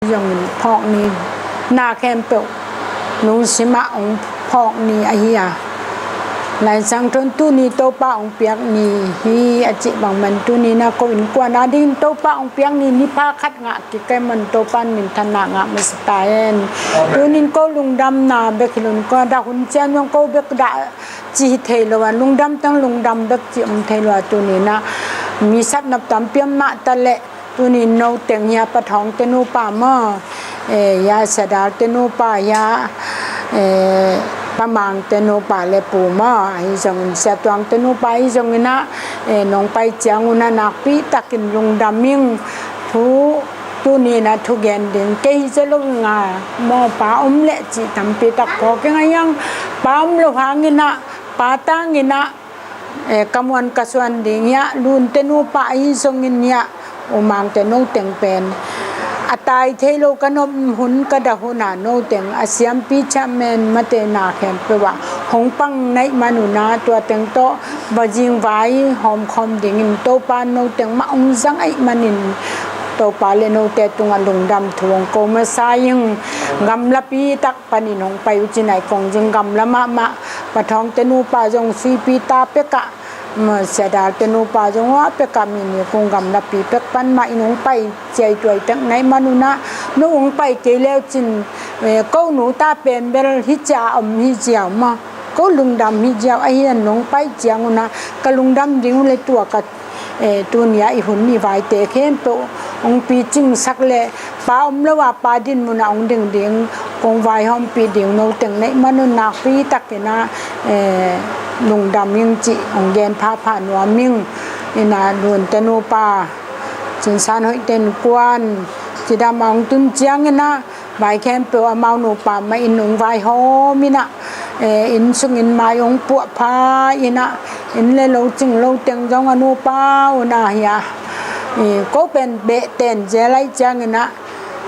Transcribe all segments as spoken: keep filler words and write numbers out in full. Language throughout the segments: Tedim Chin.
zongin phawk ni, na khempeuh lungsimah hong phawk ni ahi a. Lai Siangtho in tuni Topa hong piak ni hi a cih bangmah in tuni-in ah ko innkuan adingin Topa hong piak ni, ni pha khat ngah kik ahih manin Topa in minthanna ngah masa ta hen. Tuni-in ko lungdamna bek hi lo in, ko dah hun ciang zong ko bek dah ci hi thei lo a, lungdam teng lungdam bek ci om thei lo a, tuni-in ah mi sapnop tampi om mah ta leh, tuni-in no teng hi a, Pa Thawngte nupa maw, eh, hi a, Sia Dalte nupa hi a, eh, Pa Mangte nupa le pu maw, ahi zongin Sia Tuangte nupa ahi zongin ah, eh, nong pai ciangun ah nakpi takin lungdam ing. Thu, tuni-in ah thugen ding kei hi zel lo ing a, maw, pa om leh cih tampi tak phawk ing a, hi hang pa om lo hangin ah, pa tangin ah, eh, ka muan ka suan ding hi a, Lunte nupa ahi zongin hi a, U Mangte, no teng pen a tai thei lo ka nop hun, ka dah hun a no teng a siampi chairman mate na khempeuh ah hong pang na hih manun ah tua teng tawh va zingvai hawmkhawm dingin Topa in no teng mah hong zang ahih manin Topa le note tungah lungdam thu hong ko masa ing. Gamlapi tak panin hong pai uh ci-in ah i kong zing, gamla mahmah. Pa Thawngte nupa zong Suipi ta pek ah, mm, Sia Dalte nupa zong hua pek ah, mi nih kong gamlapi pek pan mah in hong pai ciai tuai tek na hih manun ah, no hong pai kei le uh cin, eh, ko nu ta pen bel hi cia om hi ziau maw, ko lungdam hi ziau, ahi zongin nong pai ciangun ah ka lungdam ding uh le tua ka, eh, tuni-a i hun i vaite khempeuh hong picingsak leh pa om lo a pa din munah hong ding ding kong vaihawmpih ding no teng na hih manun nakpi takin ah, eh, lungdam ing cih hong gen phapha nuam ing. Ina, Lunte nupa, Cin San Hoihte innkuan cidam a hong tun ciangin ah vai khempeuh amau nupa mah in hong vaihawm in ah, eh, inn sungin mai hong puahpha in ah, inn le lo cing lo teng zong a nupa un ah hi a. Eh, ko pen beh ten zel ahih ciangin ah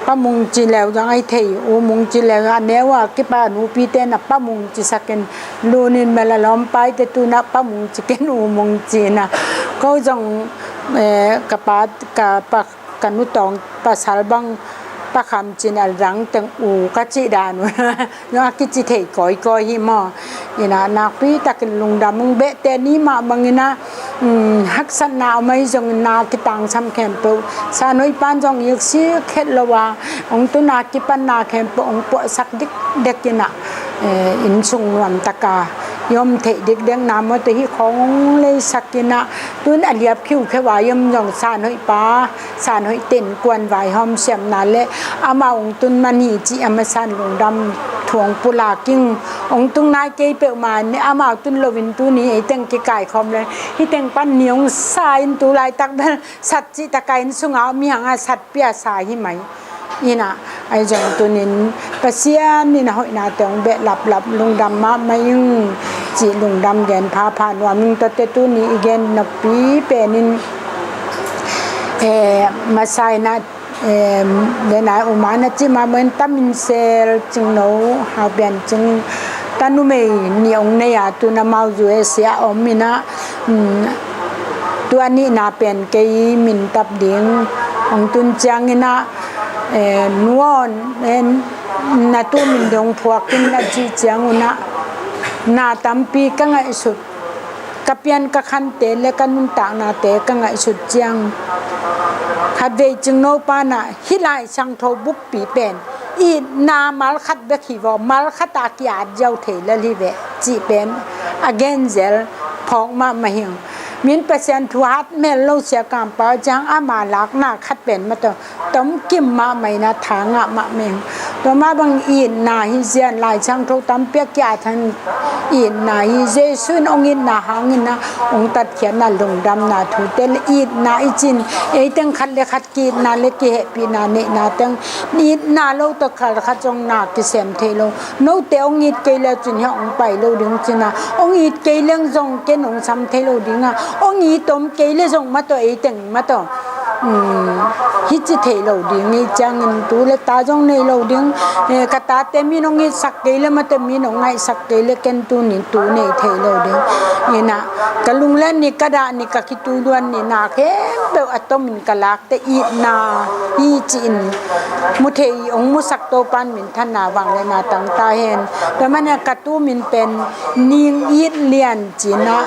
Pa Mung ci leu zong ahi thei, U Mung ci leu zong a neu a kipan nupite na Pa Mung cisak in, Lun in mel a lawmpaite tu-in ah Pa Mung ci ken, U Mung ci in ah. Ko zong, eh, ka pa, ka pa ka nu tawng pasal bang Pa Kham Cin a dang teng U ka cih dan uh. Zong a kici thei kawikawi hi maw. Ina, nakpi takin lungdam ung. Behte ni mah bangin ah, um, haksatna om ahi zongin na kitangsam khempeuh San Hoih pan zong iksik het lo a hong tun a kipan na khempeuh hong puahsak dikdek in ah, eh, inn sung nuam tak a i om theih dikdek na mawte hih khawng hong leisak in ah, tun a liap khiukheu a i om zong San Hoih pa, San Hoihte innkuan vaihawm siamna le amau hong tun man hi cih a masa in lungdam thu hong pulak ing. Hong tung nai kei peuhmah in, amau tun loin tuni ei teng kikaikhawm le hih teng pan ni hong sa in, tu laitak bel sat cih tak a inn sungah om hi hang a, sat pia sa hi mai. Ina, ahi zong tuni-in Pasian in a hoihnate hong behlaplap, lungdam mahmah ing cih lungdam gen phapha nuam ing. Tuate tuni i gen noppi pen in, eh, masa in ah, eh, den a, U Man a cih mah bangin Tamin Sel Cingno, Hau Pian Cing, ta numei nih hong nei a, tu-in amau U S A a om in ah, um, tua nihna pen kei min tap ding hong tun ciangin ah, eh, nuawn, eh, na tu min dong phuak in a cih ciangun ah, na tampi ka ngaihsut, ka pian ka khante le ka nuntaknate ka ngaihsut ciang, khatvei Cingno pan ah hih Lai Siangtho bukpi pen itna malkhat bek hi vaw, malkhat a ki-at ziau thei lel hi veh cih pen a genzel phawk mahmah hi ung. Min Pasian thu hat mel lo sia kampau ciang ama lakna khat pen mah tawh tomkim mahmah in ah tha ngah mahmah hi ung. Tua mah bang itna hi zian, Lai Siangtho tampi a ki-at hang itna hi, Jesu in hong itna hangin ah hong tatkhiatna lungdamna thute le itna i cin, ei teng khat le khat ki-itna le kihehpihna neihna teng, itna lo tawh khat le khat zong na kisem thei lo. Note hong it kei le cin hiah hong pai lo ding cin ah, hong it kei leng zong ken hong sam thei lo ding ah, hong it om kei le zong mah tawh, ei teng mah tawh um, hi ci thei lo ding, ngei ciangin tu le ta zong nei lo ding, eh, ka tate mi nong itsak kei le mate mi nong ngaihsak kei le ken tu nin tu nei thei lo ding. Ina, ka lunglen ni ka dah ni ka khitui luan ni na khempeuh a tomin ka lak te itna hi ci-in mu thei ong musak Topan minthanna vangliatna tang ta hen. Tua manin ka tu min pen Ning It Lian ci-in ah,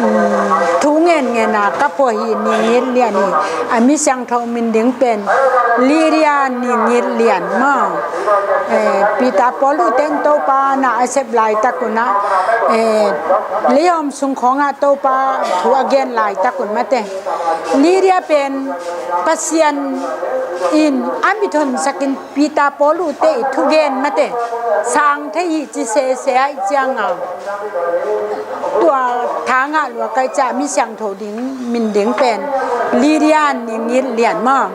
um, thu ngen ngen a ka phuah hi. Ning It Lian hi a, mi siangtho min ding pen Lydia Ning It Lian maw. Eh, Peter Paul uh ten Topa na a sep laitak un ah, eh, leihawm sung khawngah Topa thu a gen laitak un mate. Lydia pen Pasian in a mit honsakin Peter Paul uh te i thugen mate sang thei hi ci sese aih cianga tua thangah lua kai ca mi siangtho ding min ding pen Lydia Ning It Lian maw.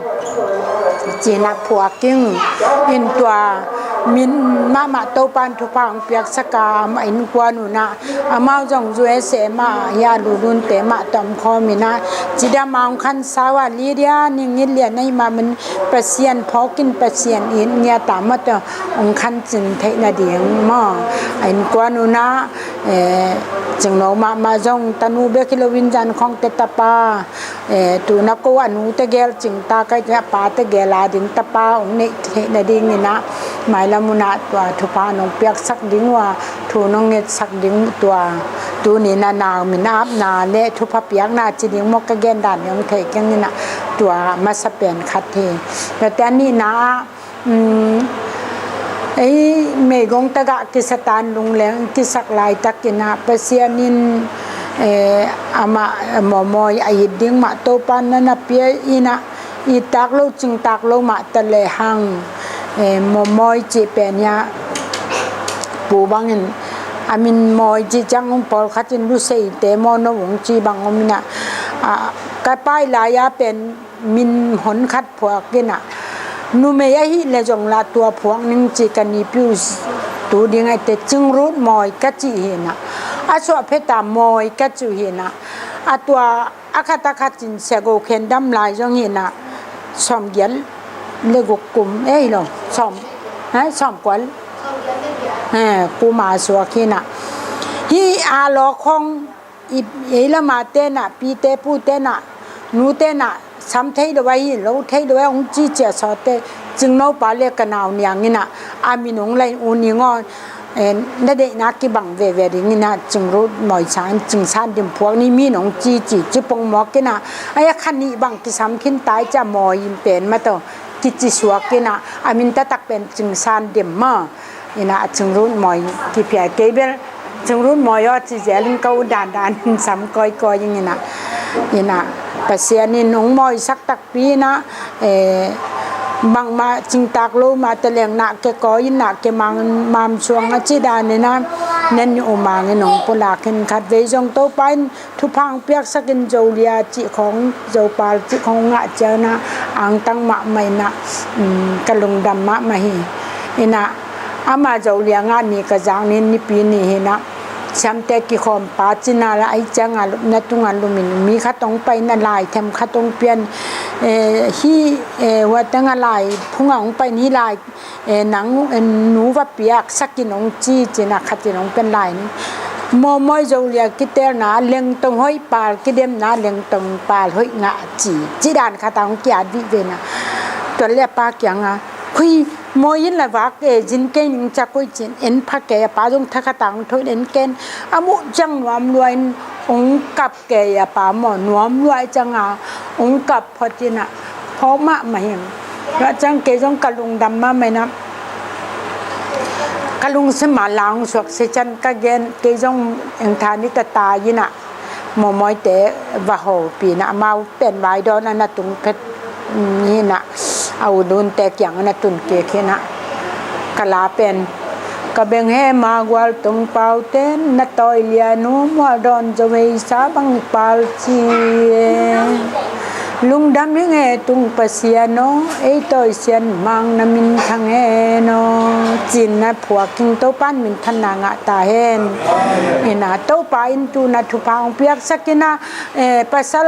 Ci-in ah phuak ing in tua min mahmah Topan thupha hong piaksaka amah innkuan un ah amau zong U S A mah hi a, lulunte mah tawh om khawm in ah cidam a hong khansau a, Lydia Ning It Lian ahih mah manin Pasian phawk in Pasian it ngiat a mah tawh hong khancin theih nading maw. A innkuan un ah, eh, Cingno mahmah zong tanu bek hi loin zan khawngte tapa, eh, tu na ko a nute gel cingta kai te a pate gel a ding tapa hong neih theih nadingin ah mailam un ah tua thupha nong piaksak ding uh a, thu nong ngetsak ding tua tuni na nau min apna le thupha piakna ci ding maw ka gen dan hi hong thei keng in ah tua masa pen khat hi. Tua te a nihna ah, um, ei meigong tagah kisatan lungleng kisak laitakin ah Pasian in, eh, amah mawmawi a it ding mah Topan na na pia in ah ittak lo cingtak lo mah ta lehang, eh, mawmawi cih pen hi a, pu bangin a min mawi cih ciang hong pawlkhat in luseite maw no hong ci bang om in ah, ah, ka pai lai-a pen min hon khat phuak in ah numei ahih leh zong lah tua phuak ning ci ka nipi uh tu ding ahih teh Cing Rut Mawi ka cih hi in ah a suah phet a Mawi ka cih hi in ah a tua a khat a khat in sia go khen dam lai zong hi in ah sawm giat le guk kum ei lo sawm, eh, sawm kual, eh, kum a suak hi in ah hi a lawk khong i, ei lam a te in ah pite pute in ah nute in ah sam thei lo a hi lo thei lo a hong ci cia sawte Cingno pa le ka nau niang in ah a min hong lai U Ning aw, eh, na deihna kibang veve ding in ah Cing Rut Mawi sang in Cing San Dim phuak ni mi nong ci ci ci pong mawk in ah a ya khan nih bang kisam khin tai cia Mawi in pen mah tawh kici suak in ah a min taktak pen Cing San Dim maw. In ah Cing Rut Mawi kipia kei bel Cing Rut Mawi aw ci zel in ka ut dandan in sam kawikawi in ah in ah Pasian in hong mawisak takpi in ah, eh, bangmah cingtak lo mah ta leng na ke kawi in na ke mang mam suang a ci dan in ah nen u mang in hong pulak in khat vei zong Topa in thupha hong piaksak in Zolia cih khawng Zopal cih khawng ngah ciang in ah angtang mahmah in ah, um, ka lungdam mahmah hi. In ah ama Zolia ngah ni ka zak ni nipi ni hi in ah siamte kikhawm pa cina la ai ciang a lupna tung a lum in mi khat hong pai in ah lai them khat hong pian, eh, hi, eh, hua teng a lai phung a hong pai in hi lai, eh, nang, eh, nu va piaksak in hong ci ci in ah khat in hong pen lai ni. Mawmawi Zolia kitelna lengtong hoih pal kidemna lengtong pal hoih ngah ci ci dan khat a hong ki-at vih ve in ah tua le a pa kiang a hui Mawi in la vak e zin kei ning ciak hoih ci in en pha kei a pa zong thakhat a hong tho in en ken a muh ciang nuam lua in hong kap kei a pa maw nuam lua i ciang a hong kap phot in ah phawk mahmah hi. Tua ciang kei zong ka lungdam mahmah in ah ka lungsim a lang suak se ciang ka gen kei zong eng tha ni ta ta in ah mawmawite va hopih in ah amau pen vai dawn a na tung phet hi in ah a u dunte kiang a na tun kik hi in ah ka la pen Ka beng he ma gual tong pau ten na tawi lia nu mual dawn zo hei sa bang pal ci e. Lungdam hi nge tung Pasian aw ei tawi sian mang na min thang he naw. Cin na phuak king Topan min thanna ngah ta hen. Ina Topa in tu na thupha hong piaksak ina, eh, pasal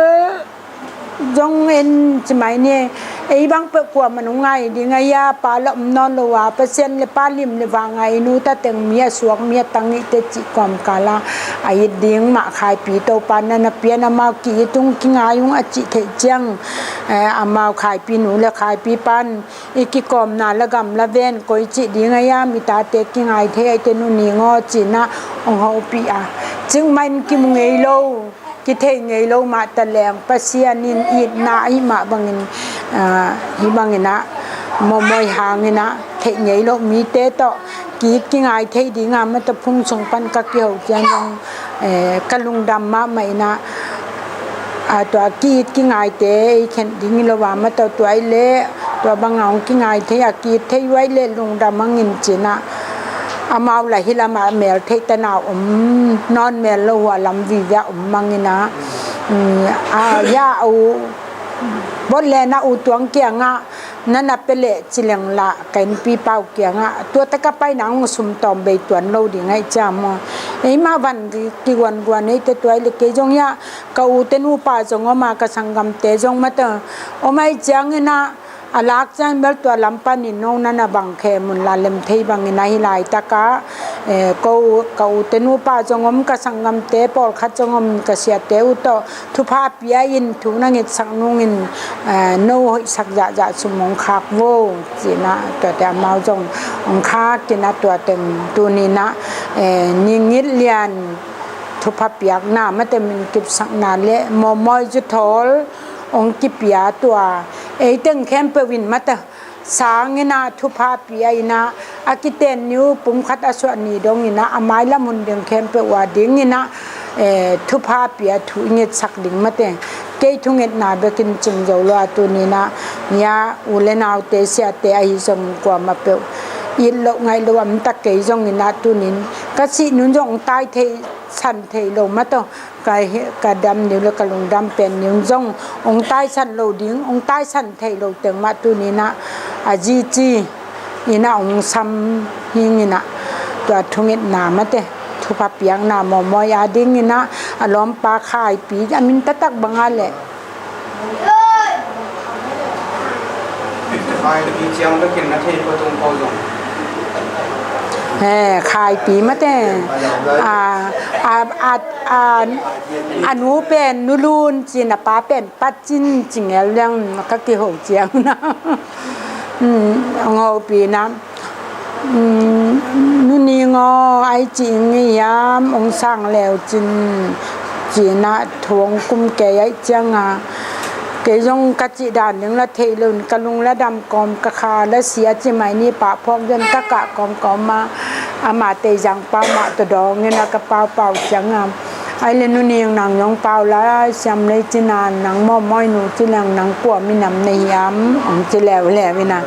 zong en ci mai ni. Ei bang peuh kuamah nong ngai ding a hia, pa la om nawn lo a, Pasian le pa lim le vang a i nu ta teng mi a suak mi a tang i te cih kawmkal a, a it ding mah Khaipi Topa na na pian amau ki-it ung kingai ung a cih theih ciang, eh, amau Khaipi nu le Khaipi pan i kikawmna la gam la ven koi cih ding a hia, mi tate kingai thei a i te Nu Ning aw ci-in ah hong hopih a, cikmah in kimu ngei lo, kithei ngei lo mah ta leng Pasian in itna ahih mah bangin, ah, hih bangin ah mawmawi hangin ah theih ngei lo mite tawh ki-it kingai thei ding a, mah tawh phung sung pan ka kiho ciang zong, eh, ka lungdam mahmah in ah, ah, tua ki-it kingaite ei khen ding hi lo a, mah tawh tua i leh tua bang a hong kingai thei a, ki-it thei uh a i leh lungdam hang in ci-in ah, amau la hih lamah mel theih tan a om nawn mel lo uh a, lam vive a om mang in ah, um, a, ya u, Botlen a U Tuang kiangah na na pia leh ci leng lah ka innpi pa uh kiangah tua tak a pai nang sum tawm bei tuan lo ding ahih ciang maw, eimah van kiguanguan ei te tua i leh kei zong hiah ka u te nupa zong om a, ka sanggamte zong mah ta om ahih ciangin ah, a lak ciang bel tua lam panin no na na bang khem un la lem thei bangin ahi laitak ah, eh, ko, ka u te nupa zong om, ka sanggamte pawlkhat zong om, ka siate uh tawh thupha pia in thu na ngitsak nungin, eh, no hoihsak zahzah sum hong khak vo ci-in ah tuate amau zong hong khak in ah tua teng tuni-in ah, eh, Ning It Lian thupha piakna mah te min kipsakna le mawmawi zuthawl hong kipia tua ei teng khempeuh in mah ta sang in ah thupha pia in ah, a kiten ni uh pumkhat a suah ni dongin ah a mailam hun ding khempeuh uh a dingin ah, eh, thupha pia thu i ngitsak ding mah te. Kei thungetna bekin cing zo lo a tuni-in ah, hiah u le naute siate ahi zong kuamah peuh it loh ngaih loh a om ta kei zongin ah tuni-in ka sih nung zong hong tai thei san thei lo mah tawh ka hi-, ka dam ni uh le ka lungdam pen ni uh zong hong taisan lo ding, hong taisan thei lo teng mah tuni-in ah a zi ci in ah hong sam hing in ah tua thungetna mah te, thupha piakna mawmawi a dingin ah a lawmpa Khaipi, a min taktak bang a leh Khaipi ciang bekin na thei patung ko zong. He, Khaipi mah te. A, a, a, a, a nu pen Nu Lun ci-in a pa pen Pa Cin ci ngel leng ka kiho ciang na. Um, hong hopih in ah. Um, Nu Ning aw, ai ci ing hiam, hong sang leu cin, ci-in ah thu hong kum kei ahih ciang a, kei zong ka cih dan ding la thei lo in ka lung la dam kawm, ka kha la sia ci mai ni, pah phawk den ka kah kawmkawm a, amah tei zang pau mah tawh dawngin ah ka paupau ciang a, ai le Nu Ning nang zong pau la siam lei ci-in ah, nang mawmawi nu ci leng nang kua minam na hiam, hong ci leuleu in ah.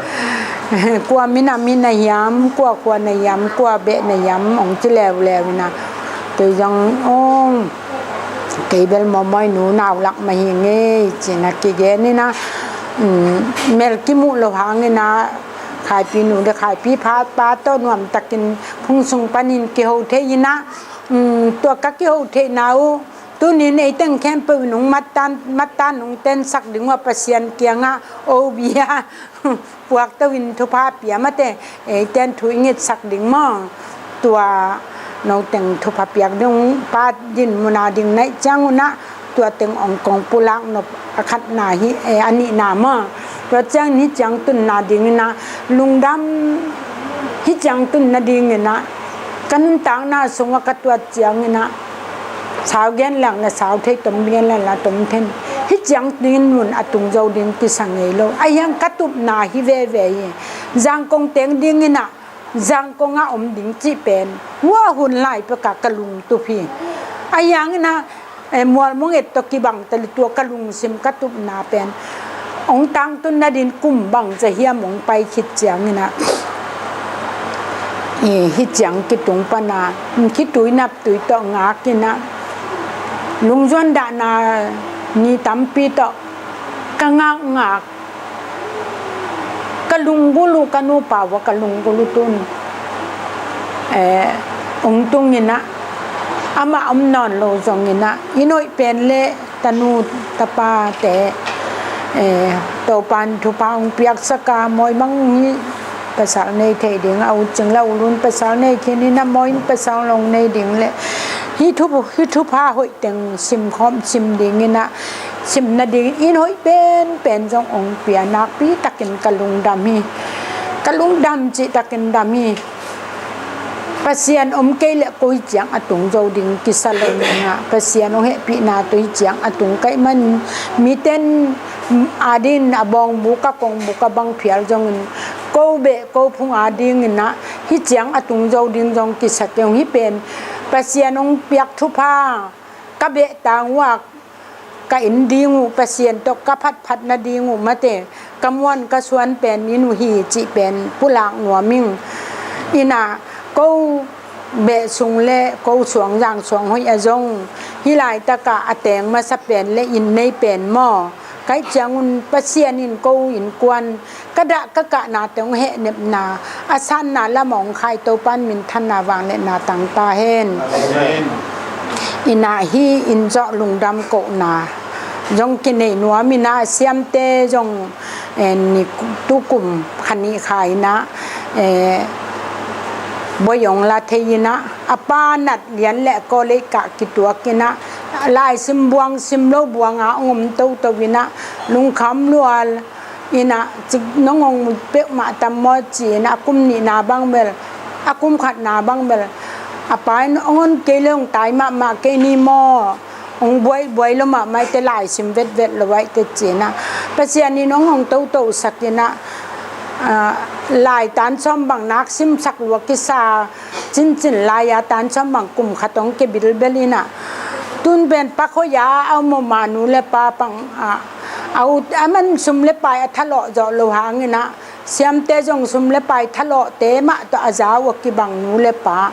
Kua minam hi na hiam, kua khua na hiam, kua beh na hiam, hong ci leuleu in ah. Kei zong, oh, kei bel mawmawi nu nau lak mah hi ngei, ci-in ah kigen in ah, um, mel kimuh lo hangin ah, Khaipi nu le Khaipi pa tawh nuamtakin phung sung panin kiho thei in ah, um, tua ka kiho theihna uh tuni-in ei teng khempeuh in hong mattan, mattan hong tensak ding uh a Pasian kiangah O B a puakto in thupha pia mah te, ei ten thu i ngitsak ding maw? Tua no teng thupha piak ding, pa din mun a ding na hih ciang un ah tua teng hong kong pulak nop a khatna hi, eh, a nihna maw? Tua ciangin hih ciang tunna dingin ah lungdam, hih ciang tunna dingin ah ka nuntakna sungah ka tuat ciangin ah sau gen leng na sau thei, tom gen leng na tom thei. Hih ciang dingin mun a tung zo ding kisa ngei lo. Ahi hang ka tupna hi veve hi. Zangkong teng dingin ah Zangkong ah om ding cih pen hua hun lai pek a ka lungtup hi. Ahi hangin ah, eh, mualmong et tawh kibang ta leh tua ka lungsim ka tupna pen hong tangtun nading kum bangzah hiam hong pai khit ciangin ah, eh, hih ciang kitung pan a, khitui naptui tawh ngak in ah, lungzuan dahna ni tampi tawh ka ngakngak, ka lunggulh uh, ka nupa uh a ka lunggulh uh tun, eh, hong tung in ah, amah om nawn lo zongin ah, i noih pen le tanu tapate Topan thupha hong piaksak a, mawi bang hi pasal nei thei ding, a ut cing la ulun pasal nei khin in a, mawi in pasal long nei ding le hih thu, hih thupha hoih teng sim khawm sim ding in a, sim nading in hoih penpen zong hong pia nakpi takin ka lungdam hi. Ka lungdam cih takin dam hi. Pasian om kei le koi ciang a tung zo ding kisa lo ning a, Pasian hong hehpihna tui ciang a tung kaih man, miten adin a bawngbuk a kongbuk a bang phial zongin, ko beh ko phung adingin a, hih ciang a tung zo ding zong kisa kei hong hi pen, Pasian hong piak thupha ka beh tang uak ka in ding uh, Pasian tawh ka phatphat nading uh mate, ka muan ka suan pen in uh hi cih pen pulak nuam ing. Ina ko beh sung le ko suang zang suang hoih a zong hih laitakah a teng masa pen le in nei pen maw, kaih ciangun Pasian in ko innkuan ka dah ka kahna teng hong hehnepna a sanna lamah hong khai Topan minthanna vangliatna tang ta hen. Ina hih in zawh lungdam kohna zong kinei nuam ina, siamte zong, eh, ni tukum kha nih kha ina, eh, bawi hong la thei ina, a pa nat lian le college kah kituak ina, laisim buang sim lo buanga hong om toto ina, lungkham lua ina, cik nong hong mu peuhmah tam maw ci ina, a kum nihna bang bel, a kum khatna bang bel, a pa in hong hon kei le hong tai mahmah kei ni maw, hong buai buai lo mahmah ite, laisim vetvet lo a ite ci ina, Pasian in hong hong totosak ina, ah, lai tan sawm bang nak simsak lua kisa, cincin lai-a tan sawm bang kum khat hong kebilbel ina, tun pen pak hoih a a om om a, nu le pa pang a, a ut a man sum le pai a thalawh zawh lo hang ina, siamte zong sum le pai thalawhte mah tawh a za uh a kibang nu le pa,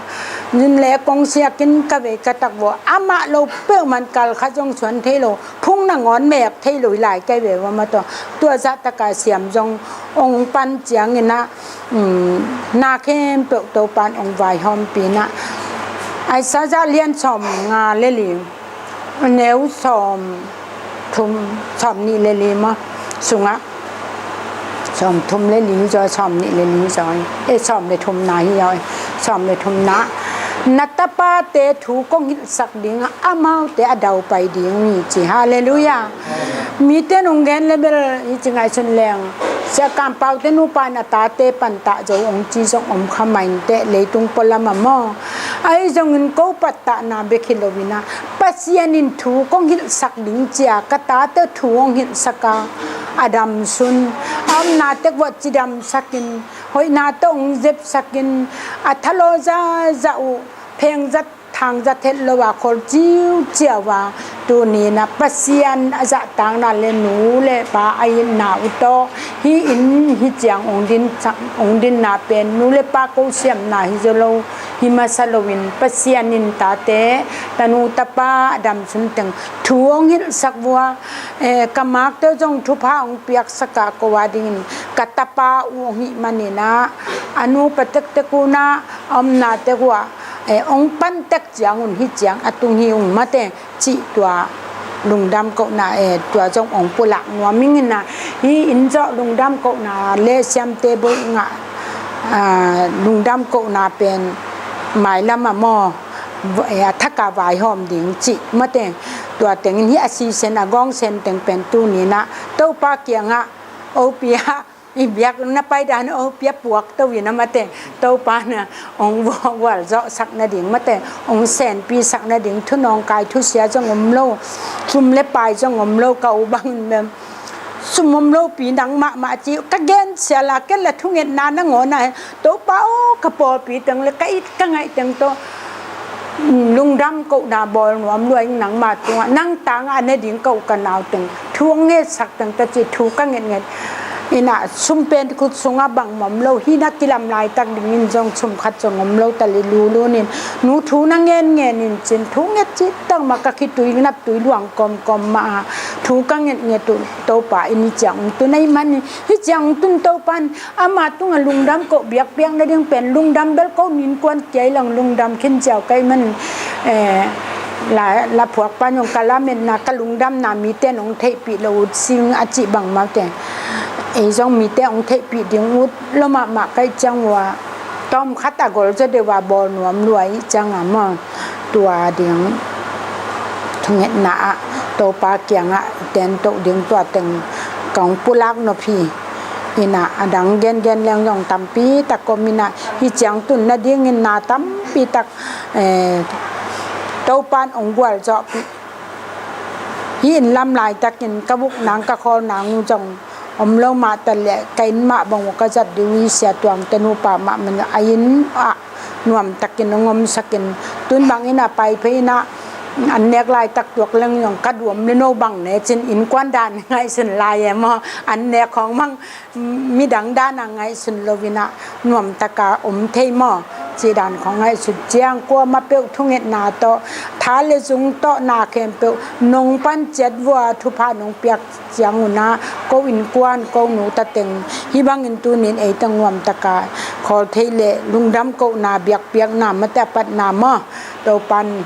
nun le kong siakin ka vei ka tak vua amah lo peuhmah kal khat zong suan thei lo, phung nangawn mek thei lo hi lai kai ve ua mah tawh, tua zahtaka siam zong hong pan ciang ina, um, na khempeuh Topan hong vaihawmpi ina, Isaiah lian sawm nga le li, neu sawm thum, sawm nih le li maw sungah, sawm thum le li zaw, sawm nih le li zaw, eh, sawm le thumna hi zaw, sawm le thumna, na tapate thu kong hilhsak ding a, amaute a daupai ding hi ci. Halleluiah. Mite nong gen le bel hi ci ngaihsun leng, sia kampaute nupa in a tate pantah zo hong ci zong om kha mah inteh, leitung pualam ah maw. Ahi zongin ko pattahna bek hi lo ina, Pasian in thu kong hilhsak ding cia ka tate thu hong hilhsak a, a damsun, a omna tek vawh cidamsakin, hoihna tawh hong zepsakin, a thalaw zazah uh phengzat thangzat het lo a khol ciuciau a, tuni ina Pasian a zahtakna le nu le pa a itna uh tawh hih inn hih ciang hong din, hong dinna pen nu le pa ko siamna hi zaw lo, hi masa loin Pasian in tate, tanu tapa a damsun teng thu hong hilhsak vua, eh, ka makte zong thupha hong piaksak a, ko a dingin ka tapa uh hong hih man ina, a nupa tektek uh ina, a omna tek uh ah, eh, hong pan tek ciangun hih ciang a tung hi ung mate cih tua lungdam kohna, eh, tua zong hong pulak nuam ing ina, hih in zawh lungdam kohna le siamte bawi ngah, ah, lungdam kohna pen mailam ah maw, eh, a thaka vaihawm ding cih mate, tua tengin hih a sisen a gawngsen teng pen tuni ina Topa kiangah, opi ah i biak na pai dan opi ah puak to ina mate, Topa na hong vualzawhsak nading mate, hong senpisak nading, thu nawngkai thusia zong om lo, sum le pai zong om lo, ka u bangin mem, sum om lopi nang mahmah ci, ka gensia la, ken la thungetna nangawn ah, Topa aw, ka pawlpi teng le ka it ka ngaih teng tawh lungdam kohna bawl nuam lua ing, nangma tungah, nang tangah a ne ding ka u ka nau teng thu hong ngetsak teng ta ci, thu ka ngetnget ina, sum pen khut sungah bang mawm lo, hih na kilam laitak dingin zong sum khat zong om lo ta le, lulun in, nu thu na ngenngen in cin, thu nget cih tak mah ka khitui nap tui luang kawmkawm mah a, thu ka ngetnget uh Topa in hih ciang hong tun ahih manin, hih ciang hong tun Topa in ama tungah lungdam koh biakpiak nading pen, lungdam bel ko innkuan kia hi lo, lungdam khin ciau ka hih manin, eh, La, la phuak pan zong ka lametna, ka lungdamna mite in hong theihpih lo ut sing a cih bang mah teh, ei zong mite hong theihpih ding ut lo mahmah ka hih ciang uh ah, tawmkhat a gol zaw deuh a bawl nuam lua ahih ciang a maw, tua ding thungetna ah Topa kiangah ten toh ding tua teng kong pulak nop hi. Inah a dang gengen leng zong tampi tak om inah, hih ciang tun nadingin na tampi tak, eh, Topa in hong gualzawhpih. Hih inn lam laitakin ka vuk nang ka khawl nang uh zong om lo mah ta leh, ka inn mah bang uh ka zat dih uh hi. Sia Tuang te nupa mah man a inn ah nuamtakin hong omsakin, tun bangin a pai phei inah an nek laitak tuak leng zong ka duam le no bang ne cin innkuan dan ngaihsun lai e maw, an nek khawng bang midang dan a ngaihsun lo inah nuamtaka om thei maw, cih dan khawng ngaihsun ciang kuamah peuh thungetna tawh tha le zung tawh na khempeuh nong pan ciat vua thupha nong piak ciang unah ko innkuan ko nu ta teng hih bangin tunin ei teng nuamtaka khawl theih le lungdam kohna biakpiakna mate a patna maw, Topa in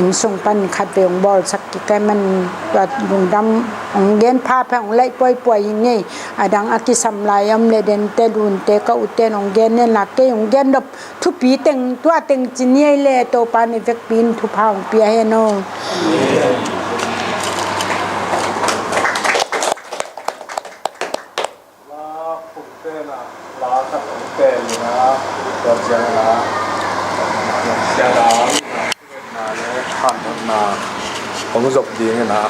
inn sung pan khatvei hong bawlsak kik ahih manin tua lungdam hong gen pha pha hong laih puaipuai hi ngei. A dang a kisam lai om le dente lunte ka ute in hong gen nen la kei hong gen nop thupi teng tua teng ci ni ei le Topa in i vekpi in thupha hong pia hen aw. La phungte na, la khat hong pen na, tua ciang na, sia dang na, na le hanthotna hong zop ding na,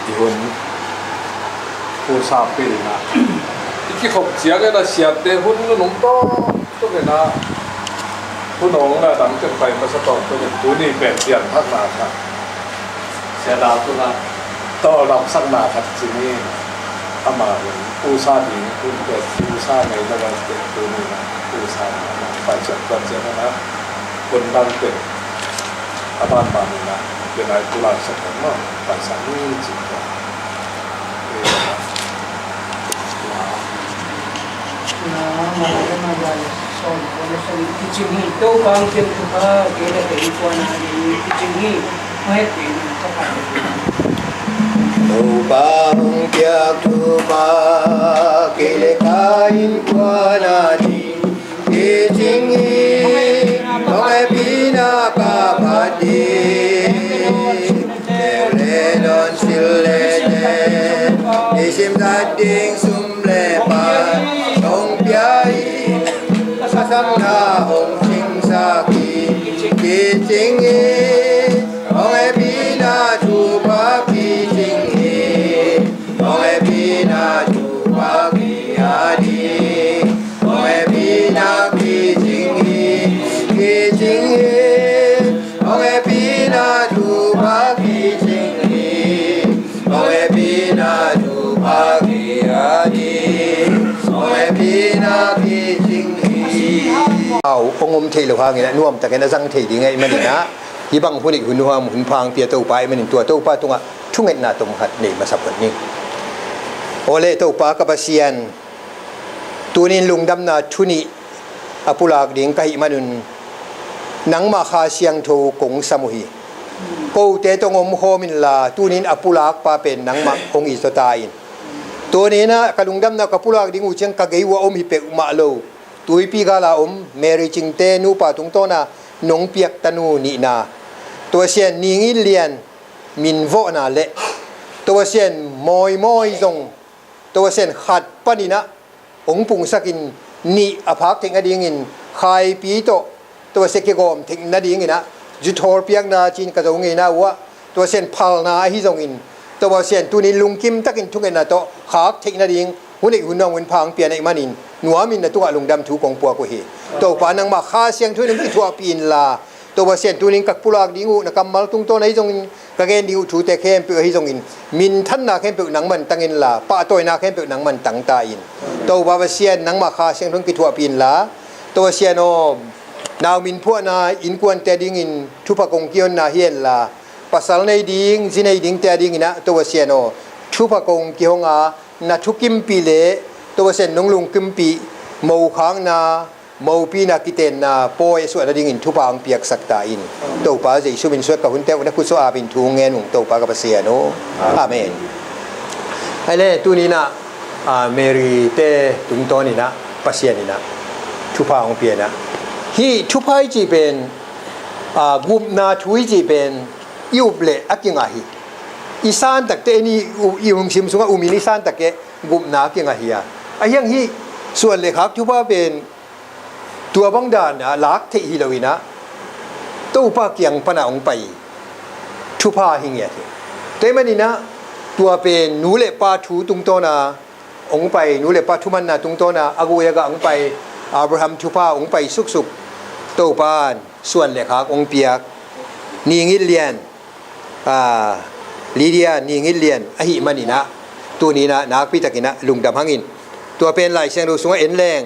i hun pusapi na, i kikhop ciang na, siate hun nunung tawh tuk inah, hun hong na dang teng pai masa tawh tuk in tuni pen pianthakna khat, sia dang tungah tawldamsakna khat ci ni. Amah hun pusa ding hun pen pusa ngei lo a pen tuni na pusa na amah pai ciat pai ciat na hun dang pen a banban inah pen ai pulaksak na amah paisak ni ci. Topa hong piak thupha kei le ka innkuan ading kicing hi. Hong hehpihna ka phat ding, teu le dawn, sil le ten, i simzat ding sum le pai hong pia hi. Ka sakna hong cingsak hi, kicing hi. Hong hehpihna thupha kicing hi. Hong hehpihna thupha ki a ding. Hong hehpihna kicing hi, kicing hi. Hong hehpihna thupha kicing hi. Hong hehpihna thupha ki a ding. Hong hehpihna kicing hi. Au, hong om thei lo hangin a nuamtakin a zang thei ding ahih manin ah, hih bang hun ih hun nuam hun pha hong pia Topa ahih manin tua Topa tungah thungetna tom khat nei masa phot ning. Aw le Topa ka Pasian, tunin lungdamna thu nih a pulak ding ka hih manun nangmah Kha Siangtho kong sam uh hi. Kote tawh hong omkhawm inla tunin a pulakpa pen nangmah hong hi zaw ta in. Tuninah ka lungdamna ka pulak ding uh ciang ka gei uh a om hi peuhmah lo, tuipi gala om Mary Cingte nupa tungtawna nong piak tanu nihna, Topa Sian, ning in lian min vawhna le Topa Sian, mawimawi zong Topa Sian, khat paninah hong pungsakin nih a phak theih nadingin khaipi tawh Topa Sian kigawm theih nadinginah zuthawl piakna cin ka zo ngeina uhah Topa Sian, phalna ahi zongin Topa Sian, tunin lungkim takin thungetna tawh khak theih nading hun ih hun nuam hun pha hong pia na ih manin nuamin na tungah lungdam thu kong puak uh hi. Topa nangmah Kha Siangtho in hong kithuahpih inla Topa Sian, tunin ka pulak ding uh na kammal tungtawn ahi zongin ka gen ding uh thute khempeuh ahi zongin minthanna khempeuh nangman tang inla pahtawina khempeuh nangman tang ta in. Topa Pasian nangmah Kha Siangtho in kithuahpih inla Topa Sian aw, nau min phuahna innkuante dingin thupha kong kihonna hi henla pasal nei ding zi nei dingte a dinginah Topa Sian aw, thupha kong kihong a na thukimpih le Topa Sian nong lungkimpih mokhakna mopina kitenna pawi a suah nadingin thupha hong piaksak ta in. Topa Jesu min suang ka hunte uh na khutsuah apin thu hong ngen ung, Topa ka Pasian aw. Amen. Ahi leh tuni-in ah, ah, Mary te tungtawn in ah Pasian in ah thupha hong pia in ah, hih thupha i cih pen, ah, gupna thu i cih pen i up leh a kingah hi. I san takte, en, i u-, i lungsim sungah um in i san takte gupna a kingah hi a. Ahi hang hih suan le khak thupha pen tua bang dan a lak theih hi lo in ah, Topa kiang pan a hong pai thupha hi ngiat hi. Tua ahih manin ah tua pen nu le pa thu tungtawn a hong pai, nu le pa thumanna tungtawn a a gui a gah hong pai, Abraham thupha hong pai suksuk, Topa in suan le khak hong piak, Ni Ngit Lian, ah, Lydia Ni Ngit Lian ahih manin ah, tuni-in ah nakpi takin ah lungdam hang in. Tua pen Lai Siangtho sungah en leng,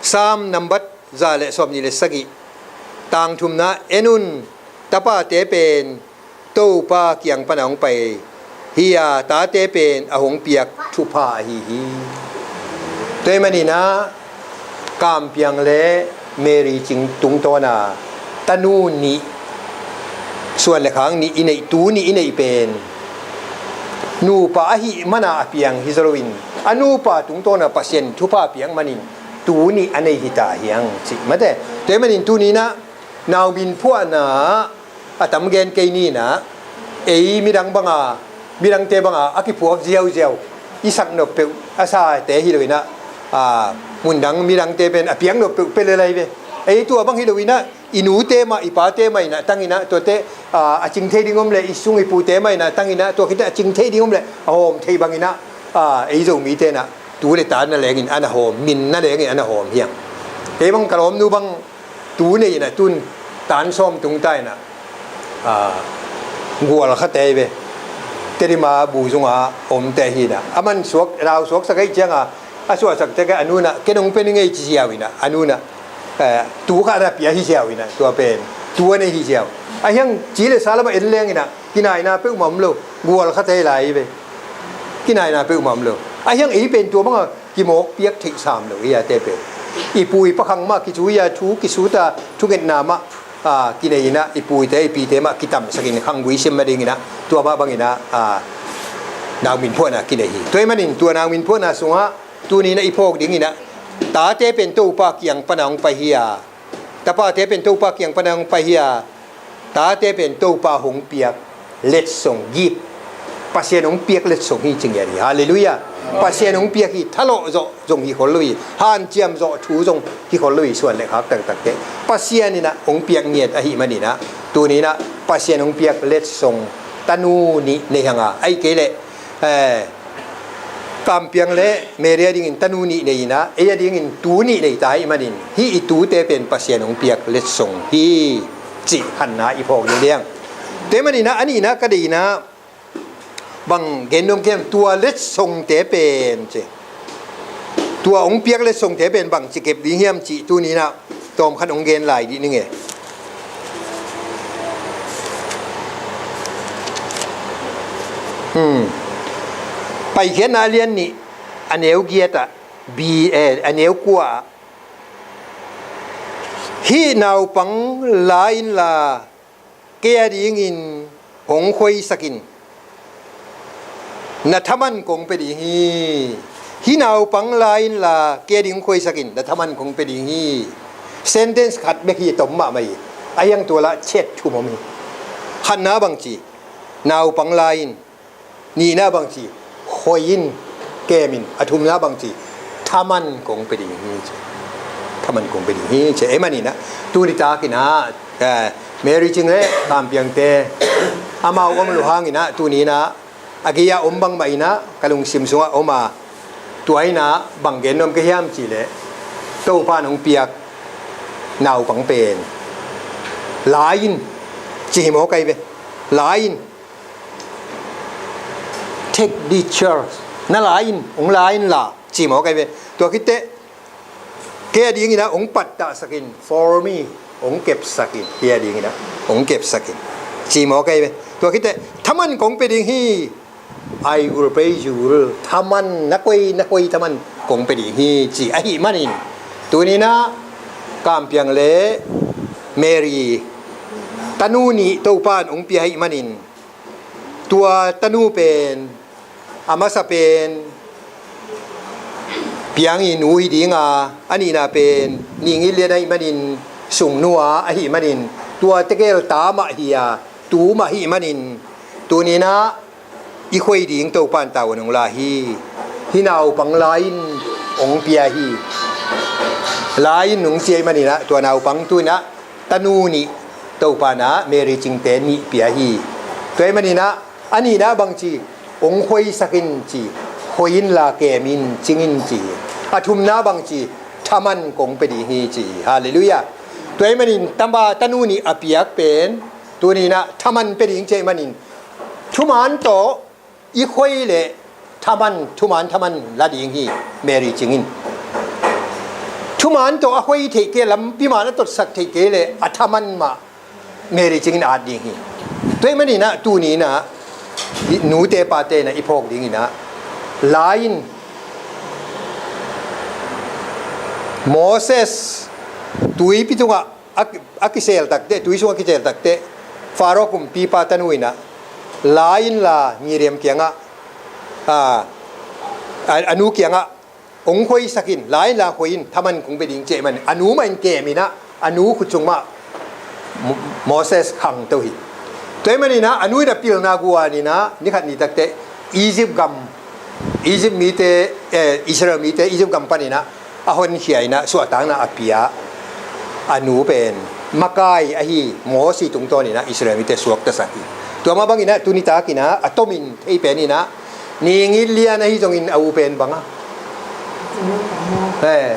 Sam nambat za le sawmnih le sagih, tang thumna, en un, tapate pen Topa kiang pan a hong pai hi a, tate pen a hong piak thupha ahi hi. Tua ahih manin ah Kam Piang le Mary Cing tungtawn a tanu nih, suan le khak nih i neih, tu nih i neih pen nupa ahih man a a piang hi zaw lo in, a nupa tungtawn a Pasian thupha piak manin tu nih a nei hi ta hi hang cih mate. Tua ahih manin tuni-in ah nau min phuahna a tam gen kei ni in ah, ei midang bang a, midangte bang a a kiphuak ziauziau i sak nop peuh a sate hi lo in ah, ah, mundang midangte pen a piak nop peuh pia lel lai ve. Ei tua bang hi lo in ah, i nute mah, i pate mah in ah tang in ah, tuate, ah, a cing thei ding om leh, i sung i pute mah in ah tang in ah, tua khit teh a cing thei ding om leh a hawm thei bang in ah, ah, ei Zomite in ah tu le ta na lengin a na hawm, min na lengin a na hawm hi hang. Kei bang ka lawmnu bang tu nei in ah, tun tan sawm tung ta in ah, ah, gual kha te hi ve. Tedim a bu zung a om te hi in ah, a man suak, rau suaksak ahih ciang a, a suahsak te kei a nu in ah, ken hong pia ning ei ci ziau in ah, a nu in ah, eh, tu khat a pia hi ziau in ah, tua pen tu a nei hi ziau. Ahi hang ci le sa lam ah en leng in ah, kinaina peuhmah om lo, gual kha te lai hi ve. Kinaina peuhmah om lo. Ahi hang ei pen tua bang a kimawk piak theih sam lo hi a, te pen i pu i pa khang mah kicu hi a, thu kisut a, thungetna mah, ah, kinei in ah, i pu i te, i pi te mah kitamsak in khanggui sim mah ding in ah, tua mah bang in ah, ah, nau min phuahna kinei hi. Tua ahih manin tua nau min phuahna sungah tuni-in ah i phawk ding in ah, tate pen Topa kiang pan a hong pai hi a, tapate pen Topa kiang pan a hong pai hi a, tate pen Topa hong piak letsong, gift. Pasian hong piak letsong hi ci ngiat hi. Halleluiah. Pasian hong piak hi, thalawh zawh zong hi khol lo hi, hanciam zawh thu zong hi khol lo hi, suan le khak taktak te Pasian in ah hong piak ngiat ahih manin ah, tuni-in ah Pasian hong piak letsong tanu nih nei hang a, ahih kei leh, eh, Kam Piang le Mary a dingin tanu nih nei in ah, ei a dingin tu nih nei ta ahih manin, hih i tute pen Pasian hong piak letsong hi cih khatna i phawk ding hi hang. Tua ahih manin ah, a nihna ka deihna bang gen nuam ka hiam, tua letsongte pen ci, tua hong piak letsongte pen bangci kep ding hiam cih tuni-in ah tawmkhat hong gen lai dih ning e. Hmm. Paikhiatna a lian nih, a neu giat ah, bi, eh, a neu kua ah, hih naupang la inla, kei a dingin hong khuaisak in, na thaman kong pia ding hi. Hih naupang la inla, kei a ding hong khuaisak in, na thaman kong pia ding hi. Sentence khat bek hi, tom mahmah hi. Ahi hang tua lah chet thum om hi. Khatna bangci, naupang la in. Nihna bangci, khoi in, kem in. A thumna bangci, thaman kong pia ding hi ci. Thaman kong pia ding hi ci. Ahih manin ah, tuni takin ah, eh, Mary Cing le Kam Piang te, amau om lo hangin ah, tuni-in ah, a gei-ah om bangmah in ah, ka lungsim sungah om a, tua in ah bang gen nuam ka hiam cih leh, Topa in hong piak naupang pen la in, ci hi maw kai ve. La in. Take the church. Na la in, hong la inla, ci maw kai ve. Tua khit teh, kei a dingin ah hong pattahsak in, for me, hong kepsak in, kei a dingin ah hong kepsak in, ci maw kai ve. Tua khit teh, thaman kong pia ding hi. I will pay you. Thaman, na koi, na koi thaman kong pia ding hi, ci ahih manin, tuni-in ah Kampiang le Mary tanu nih Topan hong pia ahih manin, tua tanu pen a masa pen piangi nu hi dinga, a nihna pen Ning It Lian ahih manin, sungnu a ahih manin, tua tegel ta mah hi a, tu mah ahih manin, tuni-in ah i khoi ding Topan tavuan hong la hi. Hih naupang la-in hong pia hi. La-in hong ci ahih manin ah, tua naupang tu-in ah tanu nih Topan ah Mary cingte nih pia hi. Tua ahih manin ah, a nihna bang ci, hong khoisak in ci, khoi inla kem in, cing in ci. A thumna bang ci, thaman kong pia ding hi ci. Halleluiah. Tua ahih manin tama tanu nih a piak pen, tuni-in ah thaman pia ding ci ahih manin, thuman tawh i khoi leh thaman, thuman thaman la ding hi, Mary cing in. Thuman tawh a khoi theih kei, lampi man a totsak theih kei leh a thaman mah Mary cing in at ding hi. Tua ahih manin ah tuni-in ah i nute pate in ah i phawk dingin ah, la-in Moses tuipi tungah a, a kisel takteh, tui sung a kisel takteh, Faro kumpipa tanu in ah, la inla Miriam kiangah, a, a, a nu kiangah, hong khoisak in, la inla khoi in, thaman kong pia ding ci ahih manin, a nu mah in kem in ah, a nu khut sung mah Mo-, Moses khangto hi. Tua ahih manin ah, a nu in ah pilna guan in ah, ni khat ni takteh, Egypt gam, Egypt mite, eh, Israel mite Egypt gam panin ah a honkhia in ah suahtakna a pia a nu pen makai ahi Mosi tungtawnin ah Israel mite suaktasak hi. Tua mah bangin ah tuni takin ah a tomin thei pen in ah, Ning It Lian ahi zongin a u pen bang a, eh,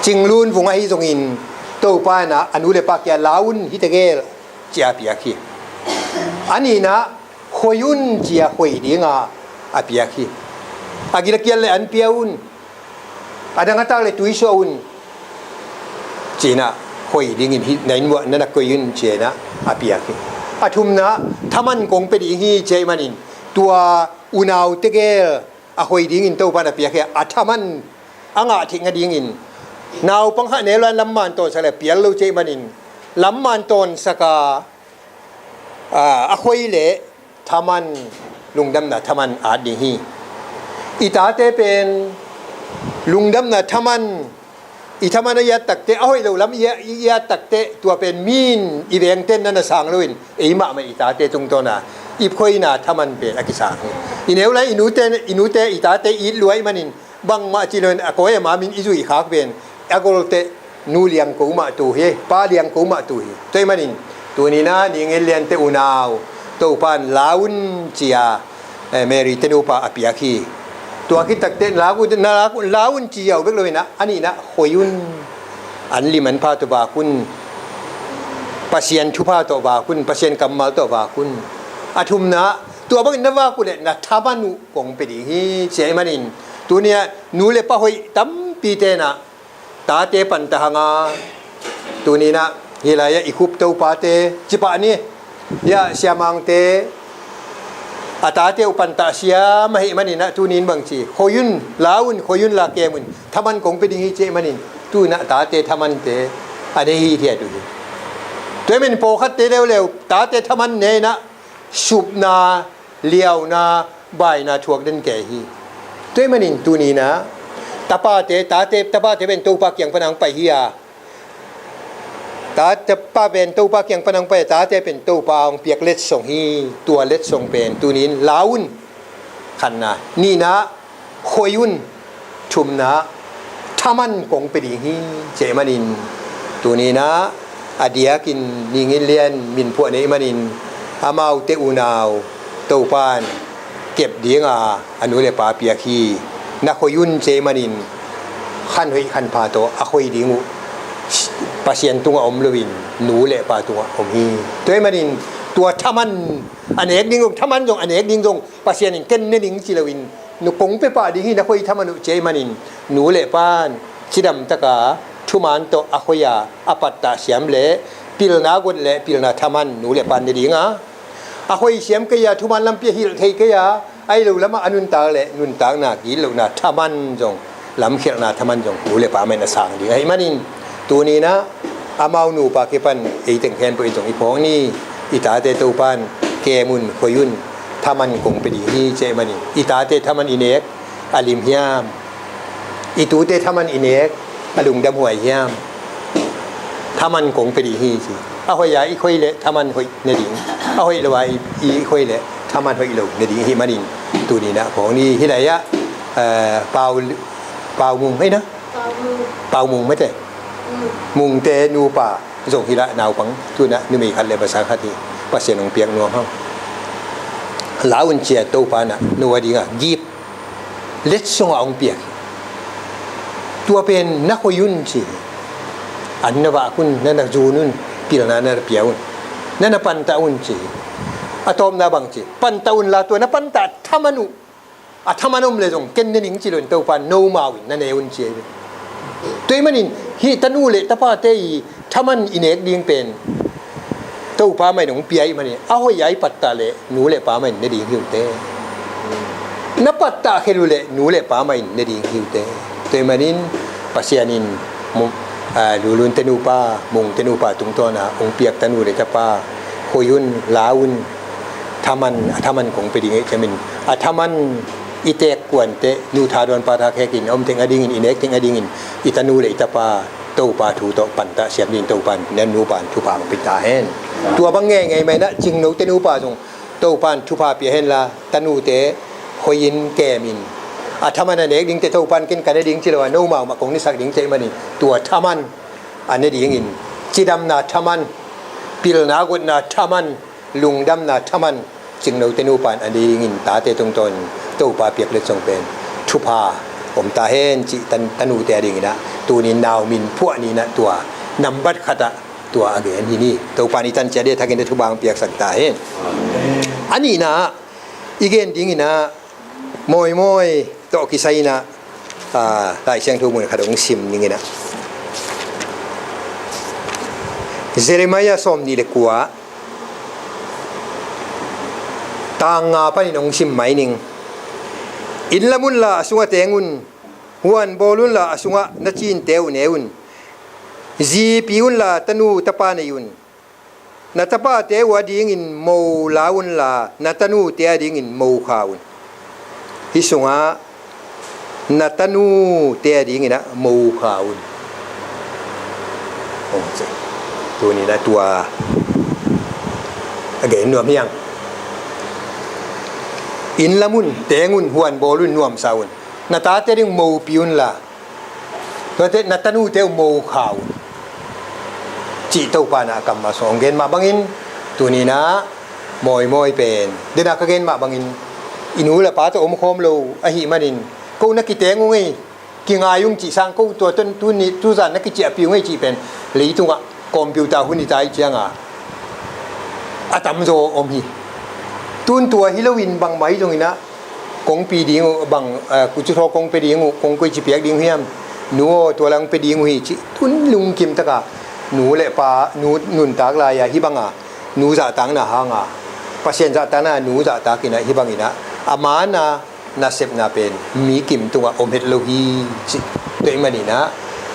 Cing Lun Vung ahi zongin, Topa in ah a nu le pa kiang, la un, hih tegel ci a piak hi. A nihna, khoi un ci a khoi dinga a piak hi. A gil a kial leh an pia un, a dang a tak leh tui suah un, ci-in ah khoi dingin hih na inn uah na na koi un ci-in ah a piak hi. A thumna, thaman kong pia ding hi ci ahih manin, tua unau tegel a khoi dingin Topan a piak hi a, a thaman a ngah theih nadingin, naupang khat neu lai-in lamman tawnsak leh pial lo ci ahih manin, lamman tawnsak a, a, a khoi leh thaman, lungdamna thaman at ding hi. I tate pen lungdamna thaman, i thaman a i at takteh, a hoih loh lam i, i at takteh, tua pen mi in, i vengte'n na na sang loin, eimah mah i tate tungtawn a i khoina thaman pen a kisang hi. I neu lai-in i nute, i nute, i tate it lua ahih manin, bangmah ci loin a kawi a ma min i zuih khak pen, a golteh nu liangko mah tu hi, pa liangko mah tu hi. Tua ahih manin tuni-in ah Ning It Lian te unau, Topan la un ci a, eh, Mary te nupa a piak hi. Tua khit takteh la un, na la un, la un ci ziau bek lo-in ah, a nihna, khoi un, an lim an pha tawh vak un, Pasian thupha tawh vak un, Pasian kammal tawh vak un. A thumna, tua bangin na vak uh leh na thaman uh kong pia ding hi ci ahih manin, tuni-ah nu le pa hoih tampite'n ah tate pantah hang a, tuni-in ah hih lai-ah i khup topate, ci pah ni, hih ah siamangte a tate uh pantah siam ahih manin ah, tuni-in bang ci, khoi un, la un, khoi unla kem un, thaman kong pia ding hi ci ahih manin, tu-in ah tate thamante a nei hithiat uh hi. Tua ahih manin pawlkhatte leuleu tate thaman ne-in ah supna, liauna, baina thuak den kei hi. Tua ahih manin tuni-in ah tapate, tate, tapate pen Topa kiang pan hong pai hi a, ta, tapa pen Topa kiang pan hong pai a, tate pen Topa hong piak letsong hi. Tua letsong pen tuni-in la un, khatna. Nihna, khoi un. Thumna, thaman kong pia ding hi ci ahih manin, tuni-in ah a diakin Ning It Lian min phuah na hih manin, amaute unau Topan kep dinga a nu le pa piak hi. Na khoi un ci ahih manin, khan hoih khan pha tawh a khoi ding uh Pasian tungah om loin, nu le pa tungah om hi. Tua ahih manin tua thaman a nek ding zong, thaman zong a nek ding zong Pasian in ken ne ning ci loin, nu kong pia pah ding hi, na khoi thaman uh ci ahih manin, nu le pa'n cidam taka thuman tawh a khoi a, a pattah siam leh pilna got leh pilna thaman nu le pa'n ne ding a, a khoi siam kei a, thuman lampi a hilh thei kei a, ahih lo lamah a nuntak leh nuntakna gitlohna thaman zong lamkhialhna thaman zong nu le pa mah in a sang ding ahih manin, tuni-in ah amau nupa kipan ei teng khempeuh in zong i phawk ni. I tate Topa'n kem un, khoi un, thaman kong pia ding hi ci ahih manin, i tate thaman i nek a lim hiam? I tute thaman i nek a lungdam huai hiam? Thaman kong pia ding hi ci. A hoih a i khoi leh thaman hoih ne ding, a hoih lo a i, i khoi leh thaman hoih lo ne ding ahih manin, tuni-in ah phawk ni. Hih lai-ah, eh, pau, pau mung, ei na? Pau mung. Pau mung mate. Mm. Mungte nupa zong hi lah, naupang, tu-in ah numei khat le pasal khat hi. Pasian hong piak nuam hang. La un ci-a Topa'n ah no a dingah gift letsong a hong piak hi. Tua pen na khoi un ci hi. An na vak un, na na zun un, pilna na pia un, na na pantah un ci hi. A tawpna bang ci, pantah un la, tua na pantah thaman uh, a thaman om leh zong ken ne ning ci lo in, Topa'n nomau in na ne un ci hi. Tua ahih manin hih tanu le tapate i thaman i nek ding pen Topa mah in hong pia ahih manin, a hoih a i pattah leh nu le pa mah in ne ding hi uh teh. Na pattah khel uh leh nu le pa mah in ne ding hi uh teh. Tua ahih manin Pasian in mu-, ah, Lulunte nupa, Mungte nupa tungtawn a hong piak tanu le tapa, khoi un, la un, thaman, a thaman kong pia ding hi ci ahih manin, a thaman i teek kuan teh, nu tha dawn pa tha khek in, a om teng a dingin, i nek teng a dingin i tanu le i tapa Topa thu tawh pantah siam dingin Topa'n, na nupa'n thupha hong pia ta hen. Tua bang ngeingei mah in ah Cingnote nupa zong Topa'n thupha pia hen la, tanute khoi in, kem in. A thaman a nek ding teh Topa'n ken ka ne ding ci lo a, nomau mah kong nesak ding ci ahih manin, tua thaman a ne dingin, cidamna thaman, pilna gotna thaman, lungdamna thaman Cingnote nupa'n a ne dingin tate tungtawn Topa piak letsong pen thupha om ta hen cih tan-, tanute a dingin ah tuni-in nau min phuah ni-in ah tua nambat khat ah tua a gen hi ni. Topa'n i tan ciat a thak in thupha hong piaksak ta hen. A nihna ah i gen dingin ah mawimawi tawh kisai-in ah, ah, Lai Siangtho mun khat hong sim ning in ah. Jeremiah sawmnih le kua, tang nga panin hong sim mai ning. Inn lam un la, a sungah teng un, huan bawl un la, a sungah na cinte uh ne un. Zi pi un la, tanu tapa nei un. Na tapate uh a dingin mo la un la, na tanute a dingin mo kha un. Hih sungah na tanute a dingin ah mo kha un. Ong ci. Tuni-in ah tua a gen nuam hi hang. Inn lam un, teng un, huan bawl un, nuamsa un. Na tate a ding mopi un la, tuate na tanute uh mo kha un, cih Topa'n ah a kammal sung hong gen mah bangin, tuni-in ah mawimawi pen, den a ka gen mah bangin, i nu le pa tawh omkhawm lo ahih manin, ko na kiteng ung ei, kingai ung cih sang, ko tua tun, tuni, tuzan na kiciahpih ung ei cih pen, leitungah computer hun hi ta ahih ciangin a tamzaw om hi. Tun tua hi loin bangmah hi zongin ah, kong pi ding uh bang, eh, kucu thaw kong pia ding uh, kong koici piak ding uh hiam? Nu aw, tua lang pia ding uh hi ci. Tun lungkim taka nu le pa, nu nuntak lai-a hih banga nu zahtakna hanga, Pasian zahtakna nu zahtakin ah hih bangin ah a man a nasepna pen mi kim tungah om het lo hi ci. Tua ahih manin ah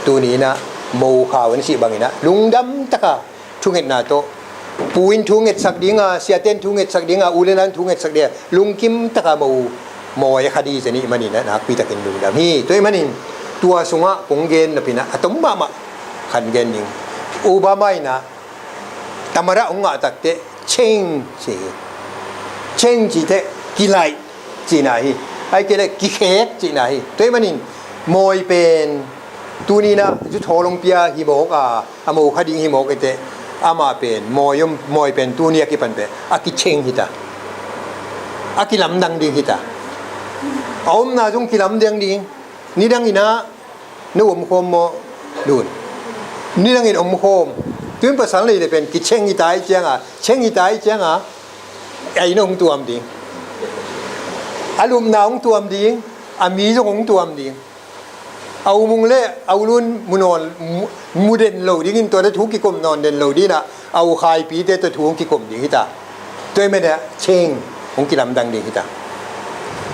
tuni-in ah mo kha un cih bangin ah lungdam taka thungetna tawh, pu in thungetsak dinga, siate in thungetsak dinga, u le nau in thungetsak dinga, lungkim taka mo, mawi a kha ding zen ahih manin ah nakpi takin lungdam hi. Tua ahih manin tua sungah kong gen napi-in ah a tom mahmah khat gen ning. Obama in ah tamada hong ngah takteh cheng ci hi. Cheng cih teh kilaih cihna hi. Ahih kei leh kikhek cihna hi. Tua ahih manin mawi pen tuni-in ah zuthawl hong pia hi mawk a, a mo kha ding hi mawk ei teh, amah pen mawi om, mawi pen tuni a kipan pen a kicheng hi ta, a kilamdang ding hi ta. A omna zong kilamdang ding. Nidangin ah na omkhawm maw? Lun. Nidangin omkhawm. Tun pasal nei le pen kicheng hi ta ahih cianga, cheng hi ta ahih cianga, a inn hong tuam ding, a lupna hong tuam ding, a mi zong hong tuam ding. A u Mung le a u Lun mu nawn, mu, mu den lo dingin, tuate thu kikum nawn den lo dingin ah, a u Khaipite tawh thu hong kikum ding hi ta. Tua ahih manin ah cheng hong kilamdang ding hi ta.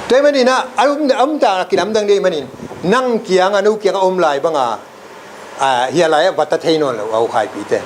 Tua ahih manin ah a um, a um ta kilamdang ding ahih manin Nang kiang a, no kiang a om lai banga, a, hia lai ah va ta thei nawn lo, a, u Khaipite.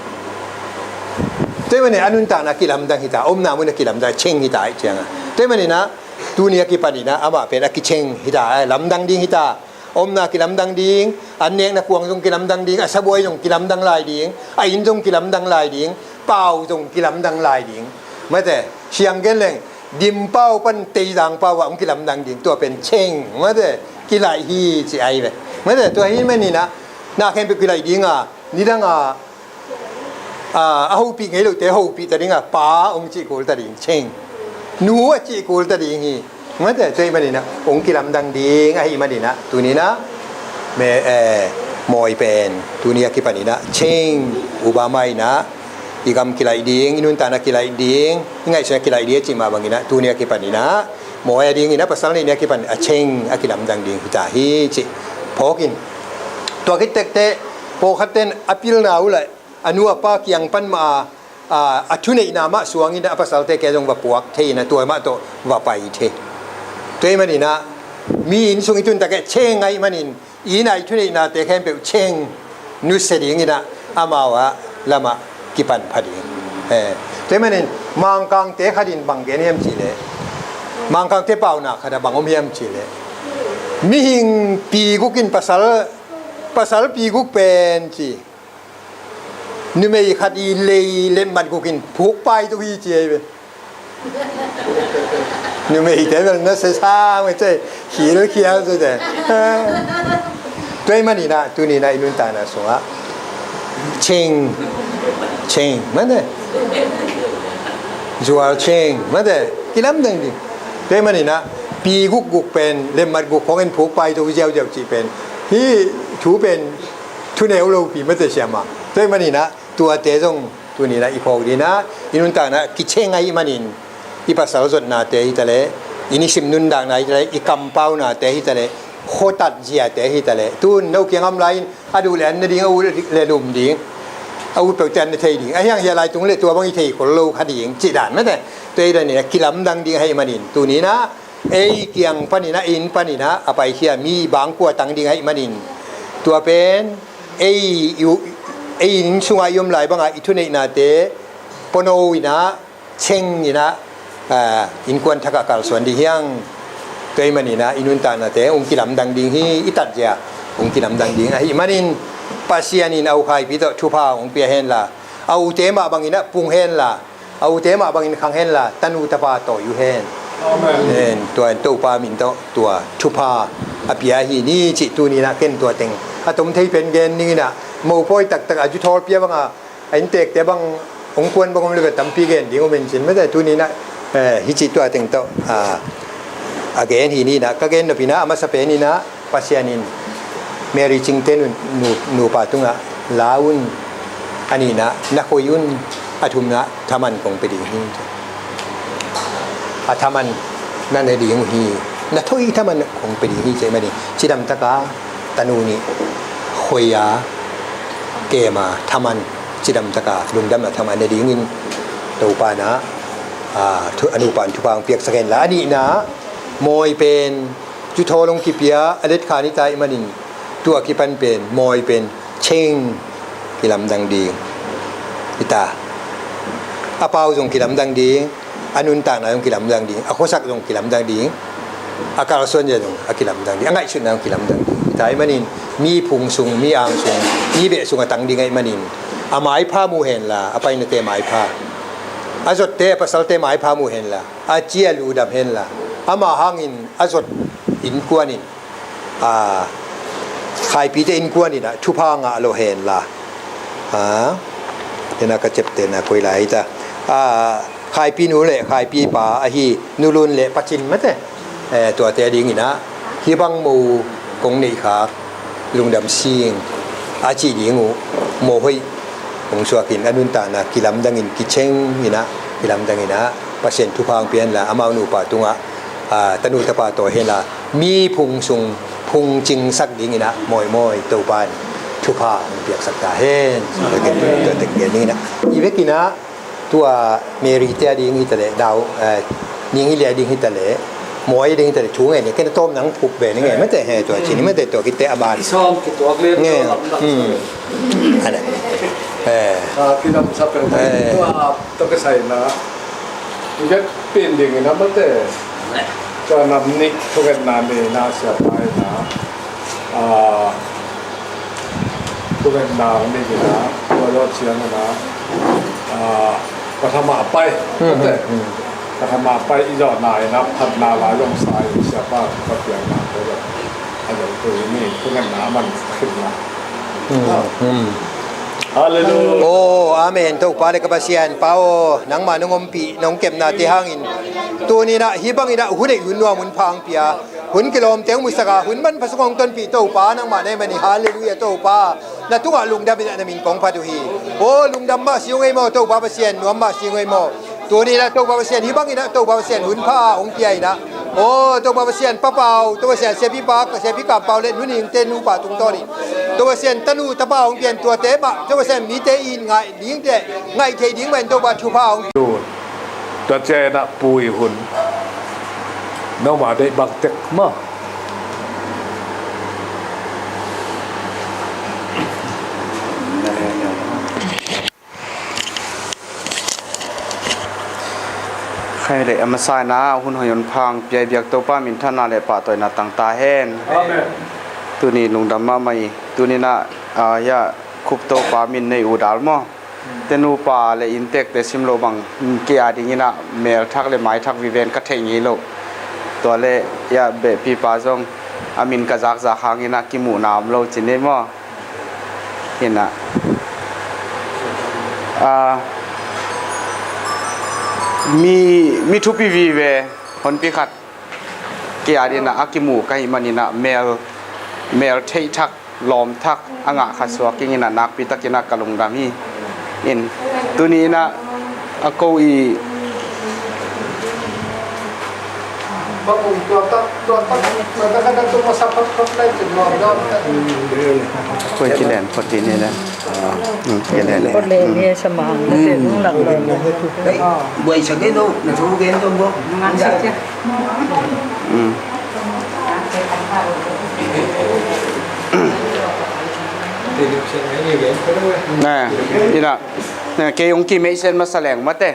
Tua ahih manin a nuntakna kilamdang hita, omna mun a kilamdang, cheng hita ahih cianga. Tua ahih manin ah, tuni a kipanin ah, amah pen a kicheng hita, a, lamdang ding hita. Omna kilamdang ding, an nekna kuang zong kilamdang ding, a sabuai zong kilamdang lai ding, a inn zong kilamdang lai ding, pau zong kilamdang lai ding. Mate, siang gen leng, Dim pau pan Teizang pau ah hong kilamdang ding, tua pen cheng, mate, kilaih hi ci ai ve. Mate, tua hi manin ah, na khempeuh kilaih ding a, nidang a, a, a hopih ngei lote hopih ta ding a, pa hong cih kul ta ding, cheng. Nu a cih kul ta ding hi. Mate, tua hi manin ah, hong kilamdang ding, ahih manin ah, tuni-in ah, me, eh, mawi pen, tuni a kipanin ah, cheng, u bama in ah, i gam kilaih ding, i nuntakna kilaih ding, i ngaihsutna kilaih ding a cih mah bangin ah, tuni a kipanin ah, mawi a dingin ah, pasal neihna a kipan a cheng a kilamdang ding hita hi cih phawk in. Tua khit tekteh, pawlkhat ten a pilna uh lah, a nu a pa kiang pan mah a, a, a thuneihna mah suangin ah, a pasalte ke zong va puak thei in ah, tua mah tawh va pai thei. Tua hi manin ah, mi inn sung i tun takeh cheng ahih manin, i inn a i thuneihnate khempeuh cheng nusia dingin ah, amau a lamah kipan pha ding. Eh, tua hi manin, Mangkangte khat in bang gen hiam cih leh, Mangkangte paunak khat ah bang om hiam cih leh, mihing pi guk in pasal, pasal pi guk pen ci, numei khat i lei lemmat guk in phuk pai to hi ci ai ve. Numeite bel na sesang mah ci, hilkhial ci te. Tua hi manin ah, tuni-in ah i nuntakna sungah cheng, cheng, mate, zual cheng, mate, kilamdang ding. Tua hi manin ah, pi guk guk pen, lemmat guk khawng in phuk pai to ziauziau cih pen, hih thu pen thuneu lopi mate siama. Tua hi manin ah, tuate zong tuni-in ah i phawk dingin ah, i nuntakna kicheng ahih manin, i pasal zotnate hi taleh, i nisim nundakna hi taleh, i kampaunate hi taleh, khuatat ziate hi taleh, tun no kiang a om lai-in, a duh leh an ne ding, a ut leh lum ding, a ut peuhte an ne thei ding, a hiang hia lai tung leh tua bang i thei khol lo kha ding cih dan mate. Tua hi dan in ah kilamdang ding ahih manin, tuni-in ah, ei kiang panin ah, inn panin ah, a paikhia mi bangkua tang ding ahih manin, tua pen, ei, i u-, ei inn sungah i om lai bangah i thuneihnate pua no in ah, cheng in ah, ah, innkuan thakah kalsuan ding hi hang. Tua hi manin ah, i nuntaknate hong kilamdang ding hi, i tatzia hong kilamdang ding ahih manin, Pasian in a u Khaipi tawh thupha hong pia henla, a ute mah bangin ah pung henla, a ute mah bangin khang henla, tanu tapa tawi uh hen. Amen. Hen, tua in Topa min tawh tua thupha a pia hi ni cih tuni-in ah ken tua teng a tom thei pen gen dingin ah, mopawi taktak a zuthawl pia banga, a inntekte bang hong kuan bang om leh bel tampi gen ding om in cin mate, tuni-in ah, eh, hih ci tua teng tawh, ah, a gen hi ni-in ah, ka gen nop in ah, a masa pen in ah, Pasian in Mary Cingte nu, nu, nupa tungah la un, a nihna na khoi un, a thumna thaman kong pia ding hi. A thaman na ne ding uh hi, na thoi thaman kong pia ding hi ci manin, cidam taka tanu nih khoi a, kem a thaman, cidam taka lungdamna thaman ne dingin Topa in ah, a, thu-, a nupa in thupha hong piaksak henla, a nihna mawi pen zuthawl hong kipia a letkhan hi ta ahih manin, tua kipan pen, mawi pen, cheng, kilamdang ding hi ta. A pau zong kilamdang ding, a nuntakna zong kilamdang ding, a khuasak zong kilamdang ding, a kalsuan zia zong a kilamdang ding, a ngaihsutna zong kilamdang ding hi ta ahih manin, mi phung sung, mi ang sung, mi beh sung a tang ding ahih manin, a maipha mu henla, a painate maipha, a zotte, a pasalte maipha mu henla, a ci a lu dam henla, amah hangin a zot innkuan in, a, Khaipite innkuan in ah thupha ngah lo henla, a, tua in ah ka ciaptehna koi lai ta, a, Khaipi nu le Khaipi pa ahi Nu Lun le Pa Cin mate, eh, tuate a dingin ah, hih bang mo kong neih khak, lungdam sing a cih ding uh, mawh hoih hong suak in, a nuntakna kilamdang in, kicheng in ah, kilamdang in ah, Pasian thupha hong pia henla, amau nupa tungah, ah, tanu tapa tawi henla, mi phung sung phung cingsak dingin ah, mawimawi Topa in thupha hong piaksak ta hen. Tua teng, tua teng gen dingin ah, i vekin ah, tua Mary te a ding hi taleh, dau, eh, ning hi leh a ding hi taleh, Muai ding te thu nge ni, ken tom nang phup be ni nge, mate he tua ci ni, mate tua kite a ban. Sawm kituak le nge. Tua lam lam. Hmm. Ane. Eh. Ah, kidam sa pe. Eh. Tua, tua ka sai na. Ikat pin ding na mate. Tua nam ni, tua kat na ni na sia pai na. Ah, tua kat na ni na, tua lo ciang na. Ah, ปฐม pai. Hmm, mate. Hmm, hmm. ปฐม pai i zawhna in a phatna la zong sa in siapa ka piakna ko lo. A zong tu ni, tu ngan na man khin na. Hmm, hmm. Halleluia. Oh, amen. Topa le ka Pasian, Pa aw, nangmah nong ompih, nong kepnate hangin tuni-in ah hih bangin ah hun neih hun nuam hun pha hong pia, hun kilawmte hong musak a, hun manpha sung hong tonpih Topa nangmah na hi manin, halleluia Topa. Na tungah lungdam in ah na min kong phat uh hi. Oh, lungdam mah si ung ei maw Topa Pasian, nuam mah si ung ei maw. Tuni-in ah Topa Pasian, hih bangin ah Topa Pasian hun pha hong pia in ah, oh, Topa Pasian, Pa Pau, Topa Pasian, Siapi Pa, Siapi Kam Pau le Nu Ning te nupa tungtawn in, Topa Pasian, tanu tapa hong pia in, tuate mah Topa Pasian, mite in ngaih ding te, ngaih thei ding mah in Topa thupha hong pia. Tua ciang in ah Pu i hun nangmah deih bang tek maw. Khai le a masa in ah hun hoih hun pha hong pia i biak Topa minthanna le pahtawina tang ta hen. Amen. Tuni lungdam mahmah hi. Tuni-in ah, ah, ya, Khup Topa min nei U Dal maw. Te nupa le inntekte sim loh bang, kei a dingin ah mel thak le mai thak viven ka theih ngei loh. Tua le, ya, behpipa zong a min ka zakzak hangin ah kimuhna om lo ci ni maw. Hi in ah, ah, mi, mi thupi vive honpi khat kei a dingin ah a kimu ka hih manin ah mel, mel theih thak, lawm thak a ngah khat suak ing in ah nakpi takin ah ka lungdam hi. In, tuni-in ah a ko i Koi kilen phot dih ni le. Hmm, kilen le. Phot le ni sa mang na te nung lak lo. Buai sa ke do, na thu gen do bo. Hmm. Nè, ina, nè, kei ung ki meisen masa leng mate.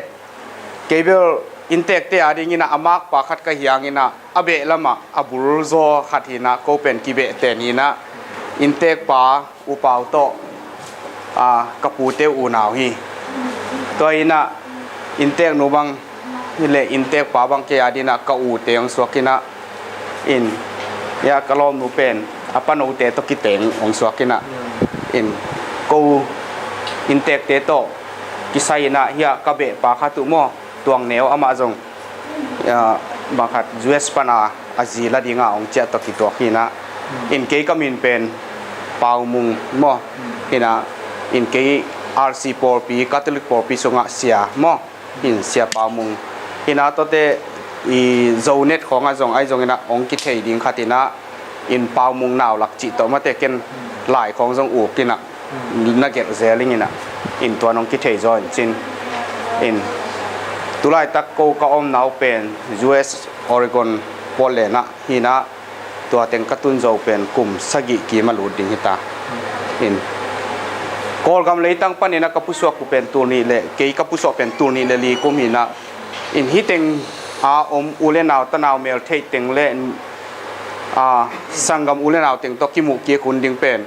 Kei bel inntekte a dingin ah a makpa khat ka hi hangin ah a beh lamah a bulzaw khat hi in ah ko pen kibehte ni in ah inntekpa U Pau tawh, a, ka pute unau hi. Tua in ah innteknu bang hi le inntekpa bang kei a dingin ah ka ute hong suak in ah in, ya, ka lawmnu pen a panote tawh kiteng hong suak in ah in ko inntekte tawh kisai in ah hi a ka behpa khat uh maw, Tuang Neu, amah zong, ah, bang khat U S pana a zi la dinga hong ciah tawh kituak hi in ah in kei ka min pen Pau Mung maw. Hi in ah in kei R C pawlpi, Catholic pawlpi sungah sia maw. In Sia Pau Mung. Hi in ah tuate i Zonet khawngah zong ahi zongin ah hong kithei ding khat in ah in Pau Mung nau lak cih tawh mate ken lai khawng zong uk in ah na gelh zel ing in ah in tua in hong kithei zaw in cin. In tulaitak ko ka omna uh pen U S Oregon Portland ah hi in ah tua teng ka tun zo pen kum sagih kim a lut ding hi ta. In Kawlgam leitang panin ah ka pusuak uh pen tul nih le, kei ka pusuak pen tul nih le li kum hi in ah in hih teng a om u le nau tanau mel theih teng le, a, sanggam u le nau teng tawh kimuh kik hun ding pen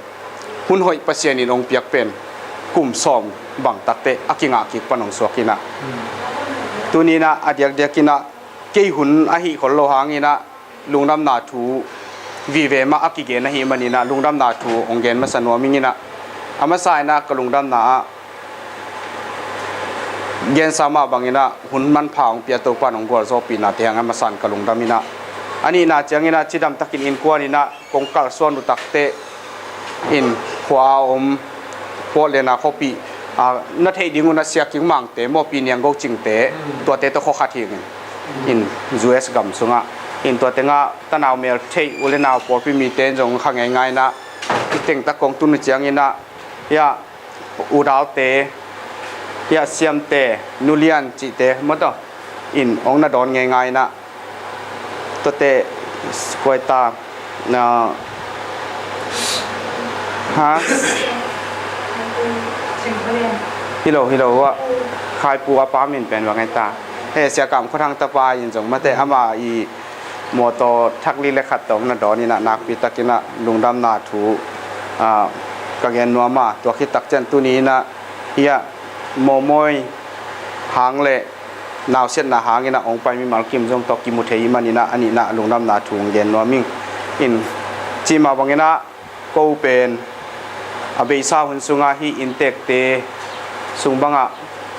hun hoih Pasian in hong piak pen kum sawm bang takteh a kingah kik pan hong suak in ah tuni in ah a diakdiak in ah kei hun ahih khol lo hangin ah lungdamna thu vive mah a kigen ahih manin ah lungdamna thu hong gen masa nuam ing in ah a masa in ah ka lungdamna ah gensa mah bangin ah hun manpha hong pia Topa in hong gualzawhpihna te hang a masa in ka lungdam in ah a nihna ciangin ah cidam takin innkuan in ah kong kalsuan uh takteh in khua a om Portland a khuapih, a, na theih ding un a Sia King Mangte maw, Pi Niang Go Cingte, tuate tawh khua khat hi ing in U S gam sungah in tua tengah tanau mel theih u le nau pawlpi mite in zong kha ngeingai in ah i tengtak kong tun uh ciangin ah ya U Dalte, ya Siamte, Nu Lian cihte maw tawh in hong na dawn ngeingai in ah Te kuaita na ha? Hi lo, hi lo, ah, Khaipu a pa min pen bang ai ta. He, Sia Kam Khua Thang tapa in zong mate, ama i mawtaw thak li le khat tawh na dawn in ah, nakpi takin ah lungdamna thu, ah, ka gen nuam a, tua khit tak ciang tuni in ah, hi ah, Mawmawi hang le nausiatna hangin ah hong pai mimal kim zong tawh kimu thei i manin ah, a nihna lungdamna thu hong gen nuam ing. In, cih mah bangin ah, ko pen a beisa hun sungah hih inntekte sung bangah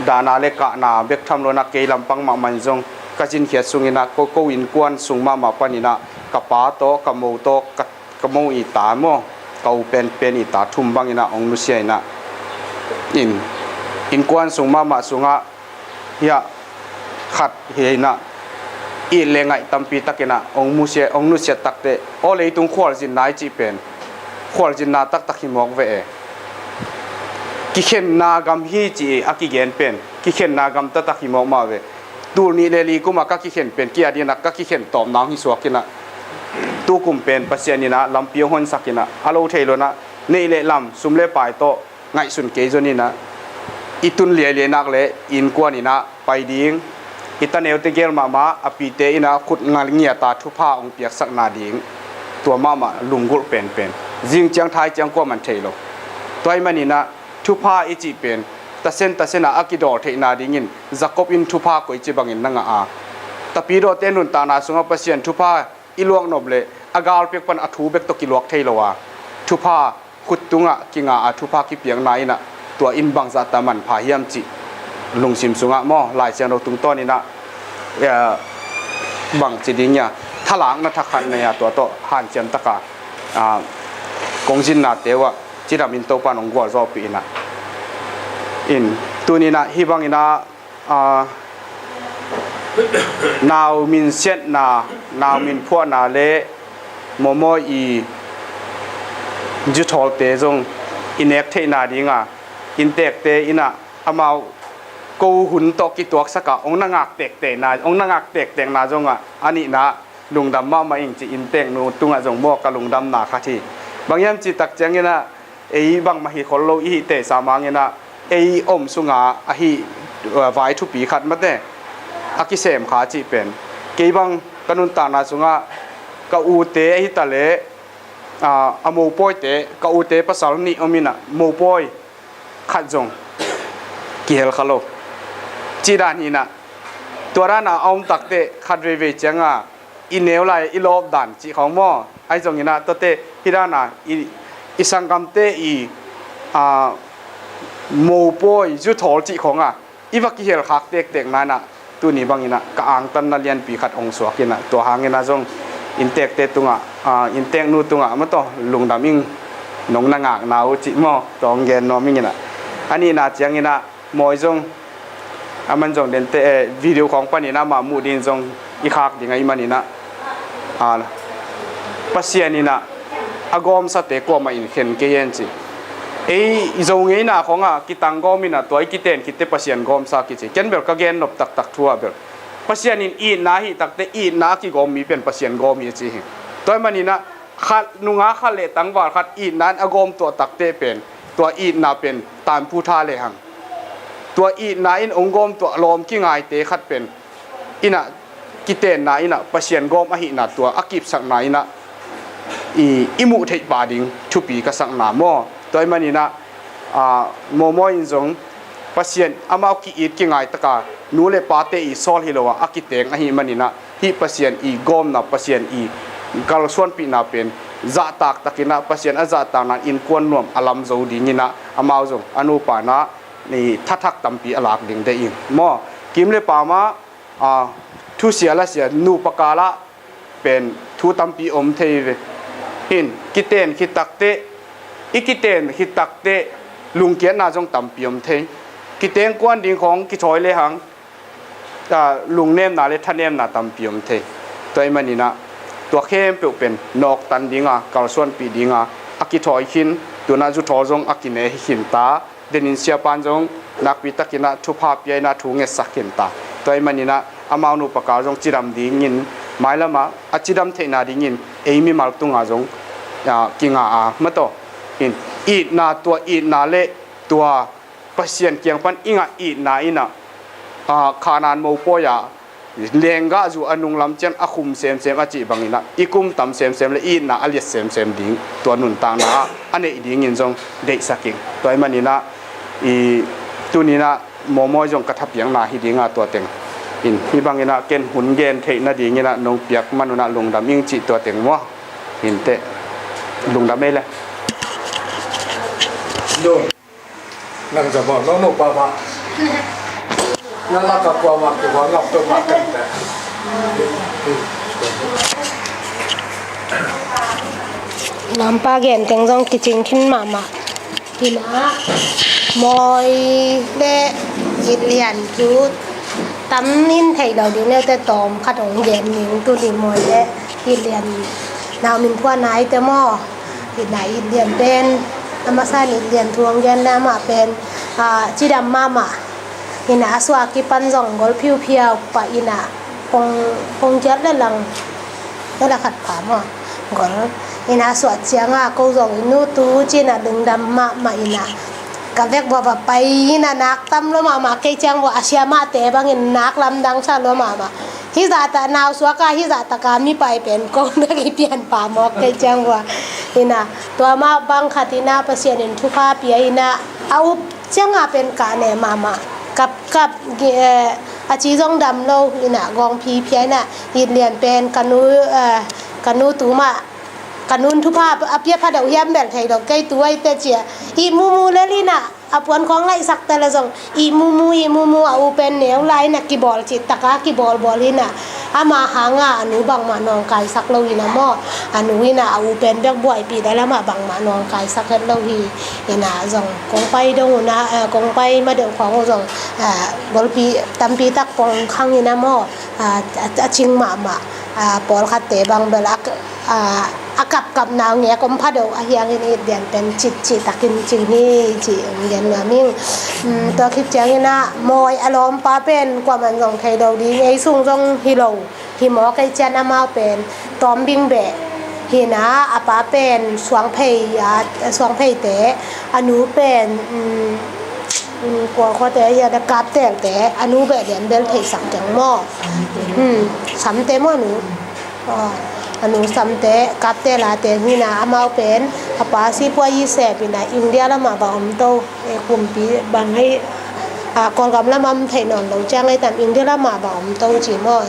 dahna le kahna bek tham lo in ah, kei lampang mahmah in zong ka zinkhiat sungin ah, ko, ko innkuan sung mahmah panin ah, ka pa tawh, ka mo tawh, ka, ka mo i ta maw, ka u penpen i ta thum bangin ah hong nusia in ah, in, innkuan sung mahmah sungah, hi ah, khat hi in ah, it le ngaih tampi takin ah hong musia, hong nusiat takte, aw, leitung khualzinna i cih pen khualzinna taktak hi mawk ve e. Kikhenna gam hi cih a kigen pen kikhenna gam taktak hi mawk mah ve. Tul nih le li kum a ka kikhen pen ki-at in ah, ka kikhen tawpna hong hi suak in ah, tu kum pen Pasian in ah lampi hong honsak in ah, a lo thei lo in ah, neih le lam, sum le pai tawh ngaihsun kei zon in ah, i tun liailiai nak le innkuan in ah pai ding, i ta neute gel mahmah, a pite in ah khut ngal ngiat a thupha hong piaksakna ding, tua mahmah lunggulh penpen. Zing ciang thai ciang kuaman thei lo. Tua ahih manin ah thupha i cih pen tasen tasen ah a kidawl theihna dingin Jacob in thupha koici bangin na ngah a, tapidawte nuntakna sungah Pasian thupha i luak nop leh a gal pek pan a thu bek tawh kiluak thei lo a, thupha khut tungah kinga a, thupha kipiakna in ah tua in bangzah ta manpha hiam cih lungsim sungah maw, Lai Siangtho tungtawn in ah, eh, bangci ding ia, thalakna thak khat nei a, tua tawh hanciam taka, ah, kong zinnate uh ah cidam in Topa in hong gualzawhpih in ah, in, tuni in ah hih bangin ah, a, nau minsiatna, nau minphuahna le Mawmawi i zuthawlte zong i nek theihna ding a, inntekte in ah amau ko hun tawh kituaksak a hong na ngak tektekna, hong na ngak tektekna zong ah a nihna lungdam mahmah ing ci, innteknu tungah zong maw ka lungdamna khat hi. Bang hiam cih tak ciangin ah, ei bangmah hi khol lo i hih teh sam hangin ah, ei om sunga ahi, uh, vai thupi khat mate a kisem kha cih pen, kei bang ka nuntakna sungah ka ute ahi ta leh, uh, a mopawite, ka ute pasal nih om in ah, mopawi khat zong kihel kha lo cih dan hi in ah, tua dan a a om takteh khat veivei cianga i neu lai i lawp dan cih khawng maw, ahi zongin ah tuate hih dan a i, i sanggamte i, a, mopawi zuthawl cih khawng a i va kihel khak tektek na in ah, tuni bangin ah ka angtanna lianpi khat hong suak in ah, tua hangin ah zong inntekte tungah, a, innteknu tungah maw, tawh lungdam ing, nong na ngakna uh cih maw, tua hong gen nuam ing in ah, a nihna ciangin ah, Mawi zong, a man zong dente, eh, video khawng panin amah muh ding zong i khak ding ahih manin ah, a, Pasian in ah a gawmsate kuamah in khen kei hen ci. Ei Zo ngeina khawngah kitang gawm in ah tua i kiten khitte Pasian gawmsa kici. Ken bel ka gen nop taktak thu ah bel Pasian in itna ahih takte itna a kigawm mi pen Pasian gawm hi a ci hi. Tua ahih manin ah khat nungak khat le tangval khat itna in a gawm tuah takte pen, tua itna pen tanphu tha lehang, tua itna in hong gawm tuah lawm kingaite khat pen in ah kitenna in ah Pasian gawm ahihna tua a kipsakna in ah i, i muh theih pah ding thupi ka sakna maw. Tua ahih manin ah, a, Mawmawi in zong Pasian amau ki-it kingai taka nu le pate i sawl hi lo a, a kiteng ahih manin ah, hih Pasian i gawmna, Pasian i kalsuanpihna pen zahtak takin ah, Pasian a zahtakna innkuan nuam a lam zo dingin ah, amau zong a nupa in ah i thathak tampi a lak ding deih in maw. Kim le pam ah, a, thusia lasia nupa kal ah pen thu tampi om thei ve. Hin, kiten khit takteh, i kiten khit takteh lungkiatna zong tampi om thei. Kiteng kuan ding khawng kithawi lehang, a, lungnemna le thanemna tampi om thei. Tua ahih manin ah tua khempeuh pen nawktan dinga, kalsuanpih dinga a kithawi khin, tu in ah zuthawl zong a kine hi khin ta. Denin siapan zong nakpi takin ah thupha pia in ah thu ngetsak khin ta. Tua ahih manin ah amau nupa kal zong cidam dingin, Mailamah a cidam theihna dingin ei mimal tungah zong, ah, kinga a, maw taw. In, itna, tua itna le tua Pasian kiang pan i ngah itna in ah, ah, Khanaan mopawi ah lenggahzu a nunglam ciang a khum semsem a cih bangin ah, i kum tam semsem le itna a liat semsem ding, tua nuntakna ah a neih dingin zong deihsak ing. Tua ahih manin ah, i tuni-in ah Mawmawi zong ka thapiakna hi ding a, tua teng in, hih bangin ah ken hun gen theih nadingin ah nong piak man un ah lungdam ing cih tua teng maw. Hi inteh, lungdam ei le. Nang zama no no pa ma. Na la ka kua ma ki wa ngap to ma kan te. Lampa gen teng zong kicing khin mahmah. Hi-in ah Mawi le It Lian cu tam in thei lo ding le te tawm khat hong gen ning, tuni Mawi le It Lian nau min phuan nai te maw. Hi-in ah It Lian pen a masa in It Lian thu hong gen le amah pen, ah, cidam mahmah. Hi-in ah a suah kipan zong gol phiuphiau pah in ah pong, pong kiat le lang. Tua la khat pha maw. Gol. Hi-in ah a suah ciang ah ko zong i nu tu ci-in ah lungdam mahmah in ah ka vek bua va pai in ah nak tam lua mahmah, kei ciang bua a sia mahte bangin nak lamdang sa lua mahmah. Hih zah tak nau suak a, hih zah tak a mi pai pen ko bek i pian pha mawk, kei ciang bua. Hi-in ah tua mah bang khat in ah Pasian in thupha pia in ah a up ciang a pen kah ne mahmah. Kap kap, eh, a ci zong dam lo, hi-in ah gawng phi phia in ah It Lian pen ka nu, eh, ka nu tu mah, ka nun thupha a pia pha deuh hiam bel thei lo, kei tu ai te ci-a. Ih mumu lel in ah a puan khawng ngaihsak ta le zong ih mumu, ih mumu, a u pen neu lai in ah kibawl cih tak a kibawlbawl in ah, ama hang a a nu bangmah nawngkaisak lo in ah maw. A nu in ah a u pen bek buaipih lel, amah bangmah nawngkaisak het lo hi. Hi-in ah zong kong pai dong un ah, eh, kong pai ma deuh khawng uh zong, eh, golpi tampi tak pong khang in ah maw. Ah, a, a cing mahmah, ah, pawlkhatte bang bel a, ah, a kapkap nau ngek om pha deuh ahi hangin It Lian pen citcih takin cing hi cih hong gen nuam ing. Um, tua khit ciangin ah Mawi a lawmpa pen kuaman zong thei lo ding, ei sung zong hi lo. Hi mawk, kei ciang amau pen Tawmbing beh. Hi-in ah a pa pen Suangphei, a, Suangpheite, a nu pen, um, um, kua khuate ahi a, Kaptelte, a nu beh lian bel theihsak keng maw. Hmm, Samte maw a nu. Ah, a nu Samte, Kaptel a te hi-in ah amau pen a pa sipuai i sep in ah India lamah va om to, eh, kumpi bang hei, ah, Kawlgam lamah om theih nawn lo ciang ei tam, India lamah va om to ci maw.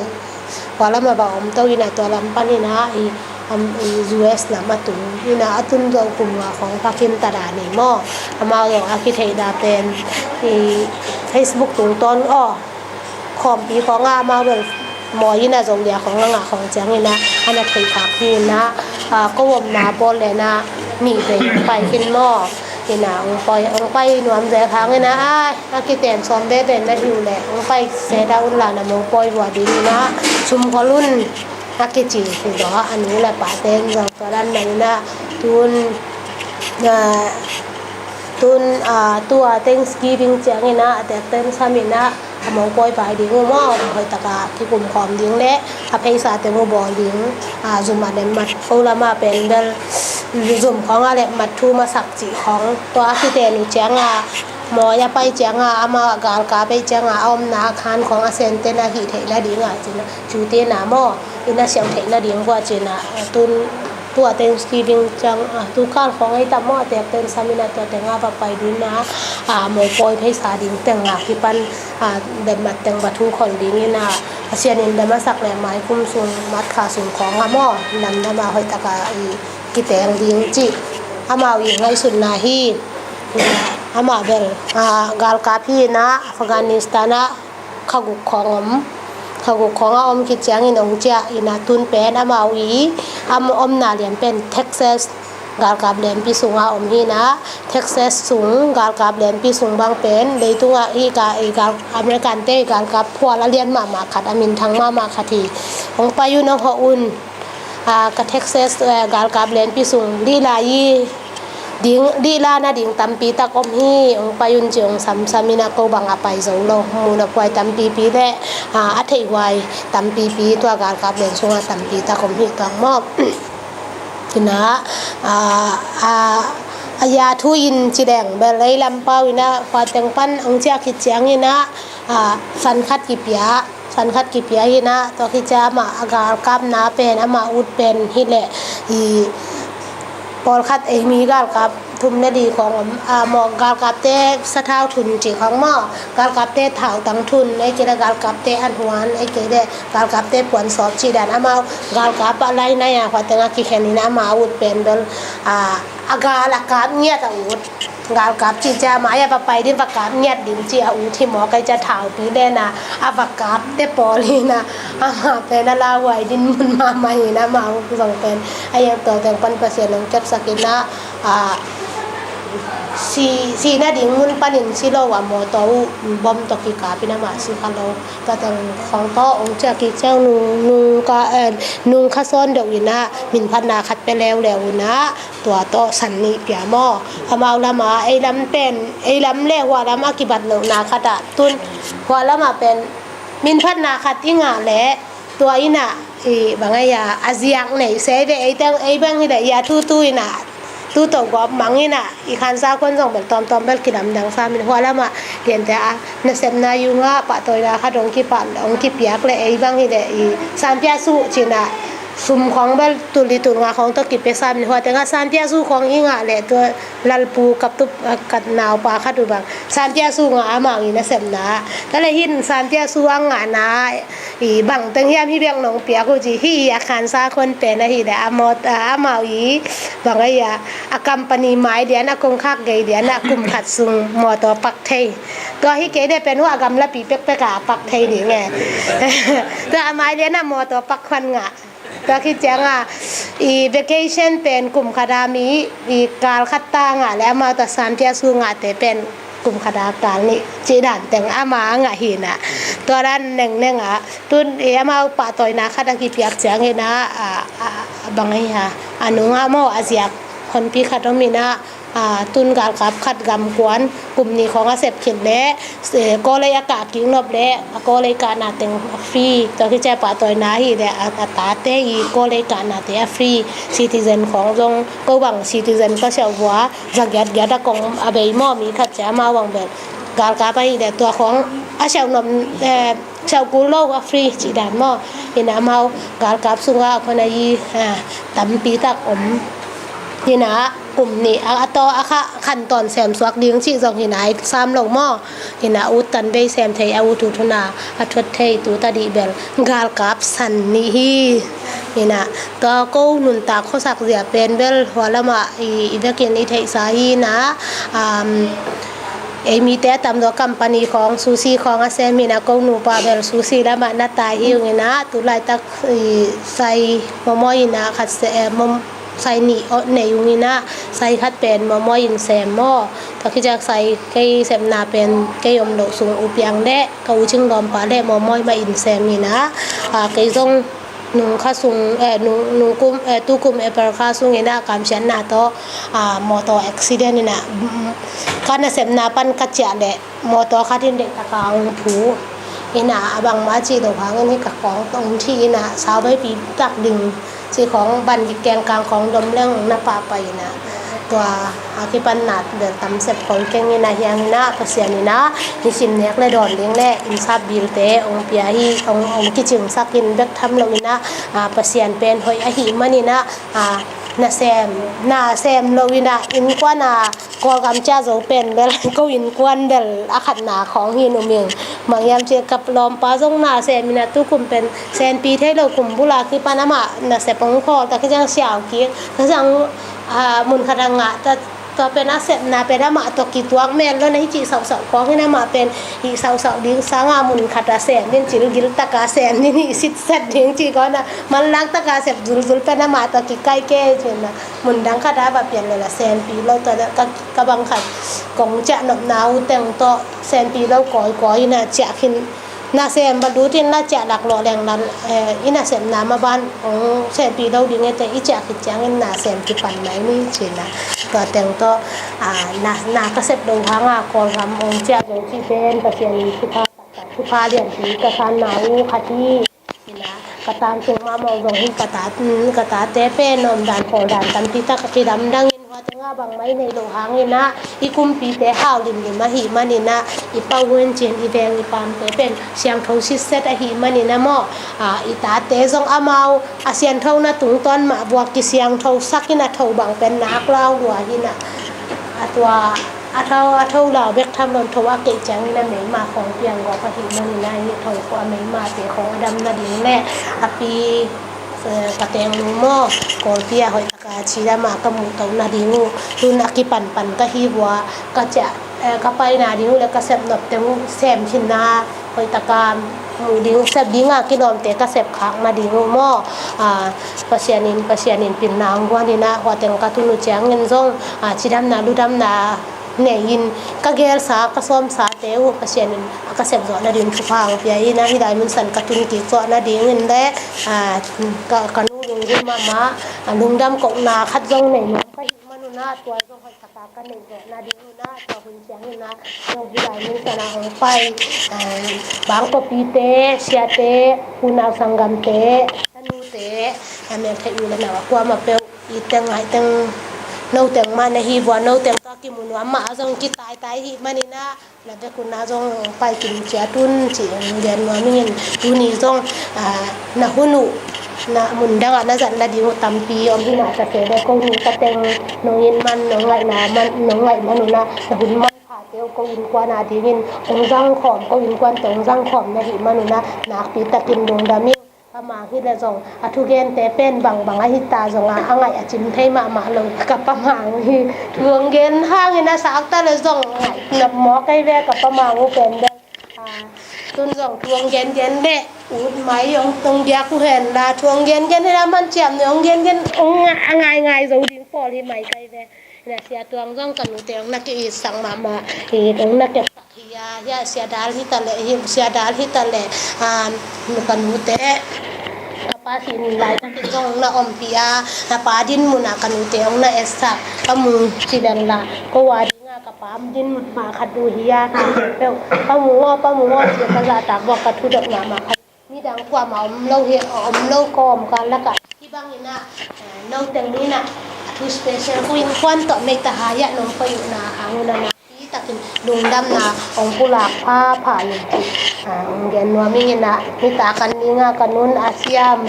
Kua lamah va om to in ah tua lam pan in ah i, am, i U S lam a tung in ah a tun zong kum nga khawng pha khin ta dan hi maw. Amau zong a kitheihna pen i Facebook tungtawn aw, khawmpi khawng ah amau bel Mawi in ah Zolia khawng a ngah khawng ciangin ah a na theih khak hi in ah, ah, ko omna pawl le in ah nih vei pai khin maw. Hi-in ah hong pai, hong pai nuam zel hangin ah, ai, a kiten sawm veve na hi uh leh hong pai se dah un la, na mopawi vua dingin ah sum khol un, a kici hi zaw. A nu le pate in zong tua dan mah in ah tun, ah, tun, ah, tua Thanksgiving ciangin ah a tekten sam in ah a mopawi pai ding uh maw, hoih tak a kikum khawm ding le a pheisa teng uh bawl ding, ah, zum a le mat, ko lam a pen bel zum khawng a le mat thu masak cih khawng, tua a kiten uh ciang a, Mawi a pai ciang a, amau a galkap ei ciang a, a omna a khan khawng a senten a hih theih nading a cin a, cute na maw, in a siauh theih nading uh a cin a, tun, tua Thanksgiving ciang a, tu kal khawng ei tam maw, a tekten sam in a tua teng a va pai ding a, a mopawi pheisa ding teng a kipan, a, bemmat teng va thu khol ding in a, Pasian in bemasak le maikum sung, matkha sung khawng a maw, namdam a hoih tak a i kiteng ding cih amau i ngaihsutna hi. Amah bel, ah, galkap hi in ah, Afghanistan ah kha guk khawng om. Kha guk khawng a om khit ciangin hong ciah in ah, tun pen amau i, am, omna lian pen Texas galkap lianpi sung a om hi in ah, Texas sung galkap lianpi sung bang pen leitung ah i ka, i gal, American te i galkap phual a lian mahmah khat, a minthang mahmah khat hi. Hong pai un, hong hawh un. Ah, ka Texas, eh, galkap lianpi sung, dih lai i, ding, dihla nading tampi tak om hi. Hong pai un ci hong samsam in ah, ko bang a pai zo lo, mu nop huai tampipi le, ah, a theih huai tampipi, tua galkap lian sungah tampi tak om hi tuang maw. Hi in ah, ah, ah, a ya thu in ci leng bel ei lam pau in ah, hua teng pan hong ciah khit ciang in ah, ah, san khat kipia, san khat kipia hi in ah, tua khit ciang amah a galkapna pen, amah ut pen hi leh, i pawlkhat ei mi galkap thum le li khawng om, ah, maw, galkapte sathau thun cih khawng maw, galkapte thautang thun, ei kei leh galkapte an huan, ei kei leh galkapte puan sawp cih dan, amau galkap a lai nai a, hua teng a kikhen in ah, amah ut pen bel, ah, a gal a kap ngiat a ut. Galkap cih ciang amah a va pai ding, va kap ngiat ding cih a ut hi maw, kei ciang thaupi len a, a va kapte pawl hi in ah, amah pen a lauhuai dinmun mahmah hi in ah, amah ut zong pen. A hiang tua teng pan Pasian hong kepsak in ah, ah, si, si nading mun panin si lo a, mawtaw uh bom tawh kikap in amah si kha lo. Tua teng khawng tawh hong ciah kik ciang nung, nung ka, eh, nung kha sawn deuh in ah, minphatna khat pia leuleu in ah, tua tawh san nih pia maw. Amau lam ah, ei lam pen, ei lam le hua lam a kibat lohna khat ah, tun hua lam ah pen minphatna khat i ngah leh, tua in ah, i bang ei a, a ziak nei se ve, ei teng, ei bang hi leh, i a tutu in ah, tu tawh gawp mang in ah, i khansa khun zong bel tawmtawm bel kilamdang sam in, hua lam ah liante a nasepna yung ah pahtawina khat hong kipiak leh, ei bang hi leh, i sanpia su cih in ah, sum khawng bel tul li tul nga khawng tawh kipia sam in, hua teng ah sanpia su khawng i ngah leh, tua Lalpu Kaptup, ah, ka naupa khat uh bang sanpia su ngah a, amau i nasepna. Tua leh hi in sanpia su a ngahna, i bang teng hiam hi bek nong piak uh ci hi. A khansa khun pen ahi leh, a mawt, ah, amau i bang ei a, a company mai lian a, kongkhak gei lian a, kum khat sung mawtaw pak thei. Tua hi kei leh pen hua gamlapi pekpek a pak thei ding e. Tua a mai lian a mawtaw pak khuan ngah. Tua khit ciang a, i vacation pen kum khat a mi, i kal khat ta ngah leh, amau tua sanpia su ngahte pen kum khat a kal nih cih dan teng amah a ngah hi in ah. Tua dan nengneng ah, tun i amau pahtawina khat a kipiak ciang in ah, a, a, a bang ei a, a nung ah maw, a ziak honpi khat om in ah, a, tun galkap khat gamkuan kum nih khawng a sep khit leh, eh, kawlei a kah kik nop leh, a kawlei kahna teng a free. Tua khit ciang pahtawina hi leh, a, a tate i kawlei kahnate a free. Citizen khawng zong, ko bang citizen ka siauh vua, za giatgiat a kong a bei maw, mi khat ciang amau bang bel galkap ahi leh, tua khawng a siauh nop, eh, siauh kul lo, a free cih dan maw. Hi in ah amau galkap sungah a khon a i, ah, tampi tak om. Hi in ah kum nih a, a taw a kha, khantawn sem suak ding cih zong hi in ah i sam lo maw. Hi in ah ut tan bei sem thei, a ut ut hun a, a thuat thei, tu tadih bel galkap san nih hi. Hi in ah tua ko nuntak khuasak zia pen bel hua lam ah i, i vekin i theihsa hi in ah, um, ei mite a tamzaw company khawng, sushi khawng a sem hi in ah, ko nupa bel sushi lam ah na tai hi ung in ah, tu laitak i sai mawmawi in ah khat se, eh, mom-, sai nih nei ung in ah, sai khat pen mawmawi in sem maw. Tua khit ciang sai kei sepna pen kei om loh sung u piang leh ka u Cing Lawmpa leh mawmawi mah in sem in ah, ah, kei zong nung kha sung, eh, nung, nung kum, eh, tu kum April kha sung in ah kamsiatna tawh, ah, mawtaw accident in ah, mm, ka nasepna pan ka ciah leh mawtaw khat in deihtak a hong phu in ah, a bangmah cih loh hangin hi ka kawng tawh hong thi in ah, sauveipi tak ding cih khawng, ban dik kengkang khawng dom leng na pahpah in ah, tua a kipanna bel tam sep khol keng in ah, hiang in ah Pasian in ah nisim nek le dawn ding le innsap bilte hong pia hi, hong, hong kicingsak in bek tham lo in ah, ah, Pasian pen hoih ahih man in ah, ah, nasem, nasem lo in ah, innkuan a Kawlgam ciah zo pen bel ko innkuan bel a khatna khawng hi in um ing. Bang hiam cih leh ka lawmpa zong nasem in ah, tu kum pen senpi thei lo, kum bul a kipan amah nasep hong khawl, tua khit ciang siau kik, tua khit ciang, ah, mun khat a ngah ta, tua pen a sepna pen amah tawh kituak mel lo in ah, hih cih sauhsauh khawng hi in ah, amah pen hih sauhsauh ding sang a mun khat a sem in, cil gil tak a sem in, hih sitset ding cih khawng in ah, manlang tak a sep zulzul pen amah tawh kikaih kei ci in ah, mun dang khat a va pian lel a senpi lo. Tua ka, ka bang khat kong ciah nopna uh teng tawh senpi lo kawikawi in ah ciah khin, Nasem balut in na ciah laklawh leng na, eh, i nasepna maban hong sehpih lo ding e, te i ciah khit ciangin nasem kipan mai ni ci-in ah. Tua teng tawh, ah, na, na ka sep lo hanga Kawlgam hong ciah zo cih pen Pasian in thupha, thupha lianpi ka sanna uh khat hi. Ina, ka tangtung mahmah uh zong hi, ka ta, mm, ka tate pen omdan pawldan tampi tak a kidamdangin, hua tenga bangmah i neih loh hangin ah, i kumpite hau limlim ahih manin ah, i Pa uh in cin, i veng i pamte pen siangtho sitset ahih manin ah maw, a, i tate zong amau a sianthona tungtawn mah vuak kisiangthosak in a tho bang pen nak lau lua hi-in ah, a tua a tho, a tho lau bek tham lo in, tho a keih ciangin a meima khawng piang gawp ahih manin ah, hih tho khawng a meimate khawng a dam nading le a pi, eh, ka tengnu maw, Kawlpi ah hoih taka cidam a ka muh toh nading uh, tun a kipanpan ka hi vua, ka ciah, eh, ka pai nading uh le ka sep nop teng uh sem khin na, hoih taka muh ding, sep dinga kilawmte ka sep khak nading uh maw. Ah, Pasian in, Pasian in pilna hong guan in ah, hua teng ka tun uh ciangin zong, ah, cidamna ludamna nei-in, ka gelsa, ka sawmsate uh Pasian in a ka sep zawh nading thupha hong pia in ah, hih lai mun san ka tun kik zawh nadingin le, ah, ka, ka nu lunggulh mahmah, ah, lungdam kohna khat zong nei nuam ka hih manun ah, tua zong hoih taka ka neih zawh nading un ah, tua hun ciangin ah zong hih lai mun san ah hong pai, ah, bangkawpite, siate, unau sanggamte, tanute, a meltheih u le nau a kuamah peuh, i teng ngai teng, no teng mah na hi vua, no teng tawh kimu nuam mah a zong kitaitai ahih manin ah, na vekun ah zong pai kim ciat un ci-in gen nuam ing. Tuni zong, ah, na hun uh, na mun dangah na zat nading uh tampi om hi-in ah, ta se le ko nu ka teng nong it man, nong ngaihna man, nong ngaih manun ah, na hun man phate uh ko innkuan adingin hong zangkhawm, ko innkuante hong zangkhawm na hih manun ah, nakpi takin lungdam ing. Pa Mang hi le zong, a thugente pen bangbang ahi ta zong a, a ngaih a cim thei mahmah lo ka Pa Mang hi. Thu hong gen hangin a sak ta le zong ngaih nop mawk ei ve ka Pa Mang uh pen bel. Ah, tun zong thu hong gengen le ut mai hong, hong biak uh hen la, thu hong gengen hen la, man ciam ne hong gengen, hong nga-, a ngaingai zo ding pawl hi mai kai ve. Na Sia Tuang zong ka nute hong na ki-itsak mahmah, hong na kepsak hi a, hia Sia Dal hi ta leh, hi Sia Dal hi ta leh, ah, ka nute, ka pa sin lai takin zong hong na ompih a, na pa din munah ka nute hong na etsak, ka mu ci leng la, ko a dinga ka pa din mun mah khat uh hi a, ka peuh, Pa Mung aw, Pa Mung aw, ci ka zahtak buak ka thudot mahmah khat. Midang kuamah om lo hi, om lo kawm ka lakah. Hih bangin ah, eh, no teng in ah, a thu special ko innkuan tawh mei ta hai ah nong pai uhna hang un ah, nakpi takin lungdamna hong pulak phapha in, ah, hong gen nuam ing in ah, nitak an ni nga ka nun a siam.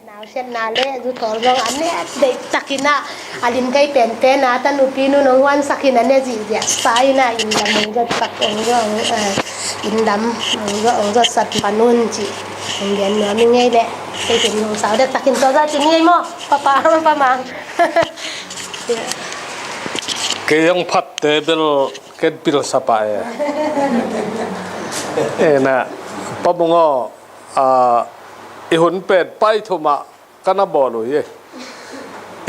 Nausiatna le zuthawl zong a net deih takin ah, a lim thei penpen a, tanupi nu nong huansak in a ne zihziah sa in ah, inn lam hong zotsak hong zot, eh, inn lam hong zot, hong zotsak pan un ci. Hong gen nuam ing ei leh. Kei kin hong sau dek takin tua zah ci ni ei maw? Pa Pa, Pa Mang. Kei hong phatte bel ken pil sa pah e. E na, Pa Mung aw, a, i hun pen pai thum ah ka na bawl uh hi.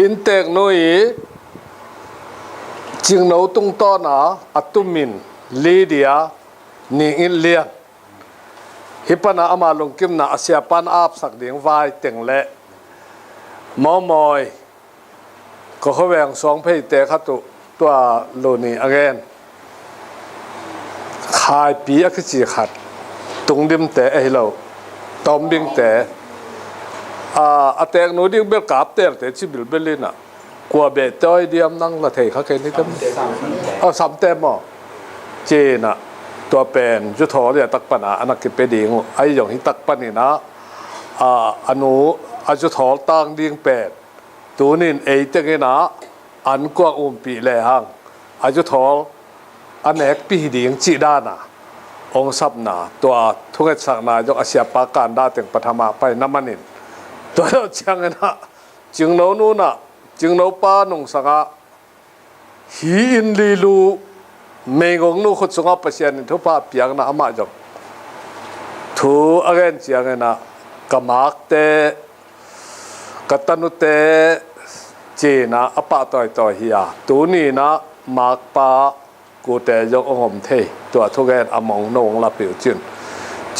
Innteeknu i Cingno tungtawn a a tumin Lydia Ning It Lian. Hih pan a ama lungkimna a siapa'n a apsak ding vai teng le mawmawi, ka khuaveng suangpheite khat uh, tua Luni a ngen Khaipi a kici khat, Tungdimte ahi lo, Tawmbingte, a, a teeknu ding bel Kaptelte ci bilbel in ah, kua beh tawi diam nang la thei kha kei ni tem. A, Samte maw? Ci-in ah, tua pen zuthawl hi a tak pan a, a na kipia ding uh. Ahi zong hih tak panin ah, a, a nu, a zuthawl tang ding pen tunin ei teng in ah an kuang umpih lehang a zuthawl a nekpi hi ding cih dan a hong sapna, tua thungetsakna zong a siapa kanda teng pathama pai na manin, tua lo ciangin ah Cingno nu in ah Cingno pa nungsang ah hi in lilu meigongnu khut sungah Pasian in thupha piakna amah zong thu a gen ciangin ah ka makte, ka tanute ci-in ah a pah tawitawi hi a, tuni in ah makpa kute zong hong om thei, tua thugen a mong no hong lapih uh cin.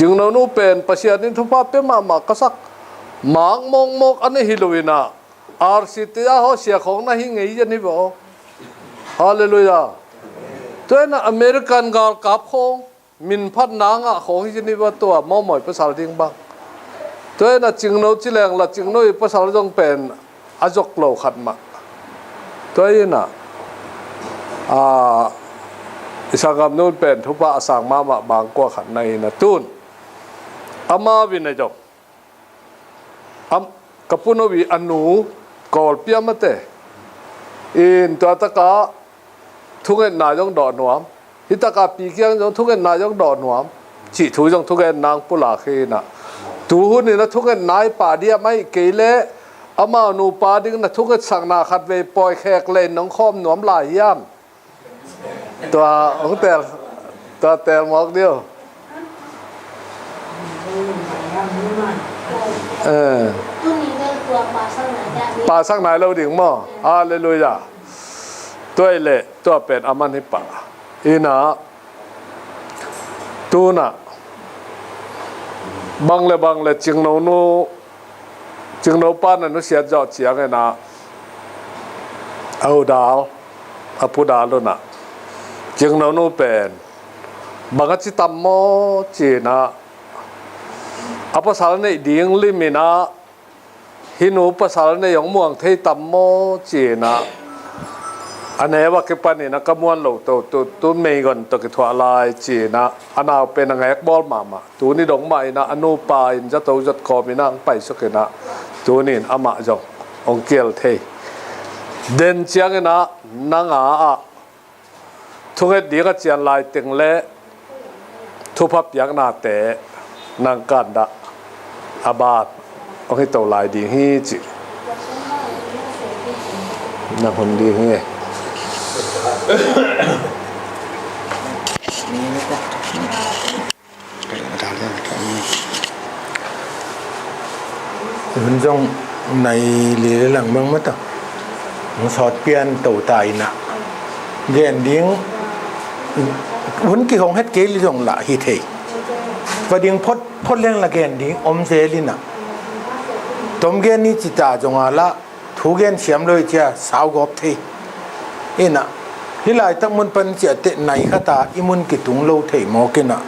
Cingno nu pen Pasian in thupha pia mahmah ka sak, mak mawkmawk a na hi lo inah, R C T A hawh sia khawng na hi ngei zia ni vaw. Halleluiah. Tua inah American galkap khawng min phatna ngah khawng hi zia ni vaw, tua mawmawi pasal ding bang. Tua inah Cingno ci leng la Cingno i pasal zong pen a zok lo khat mah. Tua inah, a, i sanggamnu pen thupha a sang mahmah bang kua khat na inah tun. Ama vin a zong. Am, ka pu no i a nu, Kawlpi a mate. In tua taka thungetna zong dawh nuam. Hi taka Pi kiang zong thungetna zong dawh nuam. Cih thu zong thugen nang pulak hi inah. Tuhun inah thungetna i pah diam ahih kei leh amau nupa ding na thungetsakna khat vei pawi khek leh in nong khawm nuam lai hiam? Tua hong tel, tua tel mawk diu. Eh. Pasak nai lo ding maw? Halleluiah. Tua i leh tua pen a man hi pah. Inah tunah bang le bang le Cingno nu, Cingno pa na nusiat zawh ciang inah a u dal, a pu dal unah Cingno nu pen bang a ci tam maw ci inah, a pasal neih ding lim inah, hi nu pasal nei hong muang thei tam maw ci inah, a neu a kipan inah ka muan lo to, tu, tu meigon tawh kithuah lai ci inah, a nau pen a ngek bawl mahmah. Tuni dong mah inah a nupa in zato zot kawm inah hong paisuk inah, tuni in amah zong hong kiel thei. Den ciang inah nang a ah thunget ding a cian lai teng le thupha piaknate nang kan dah a ban hong hi to lai ding hi cih na hun ding hi. Hun zong nai li le lang bang mata. Hong sawt pian to ta inah. Gen ding hun kihong het kei li zong lah hi thei. Va ding phot, phot leng la gen ding om zel inah. Tom gen ni ci ta zong a lah thu gen siam lo i cia sau gawp thei. Inah, hih laitak mun pan ciah teh nai khata i mun kitung lo thei mawk inah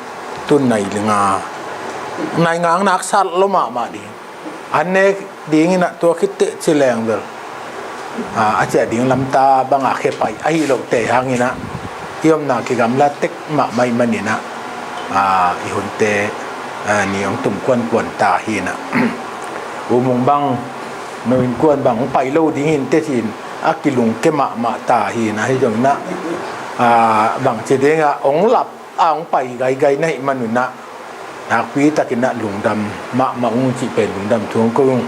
tun nai linga. Nai ngak nak sat lo mahmah ding. An nek ding inah tua khit teh ci leng bel. A, a ciah ding lamta bangah khe pai ahi loh te hang inah. I omna kigamla tek mahmah i man inah. A, i hunte, a, ni hong tum kuankuan ta hi inah. U Mung bang, no innkuan bang hong pai lo ding in te sin a kilungke mahmah ta hi inah, hi zong inah, a, bang ci ding a hong lap a hong pai gaigai na hih man unah nakpi tak inah lungdam mahmah ung cih pen lungdam thu hong ko ung.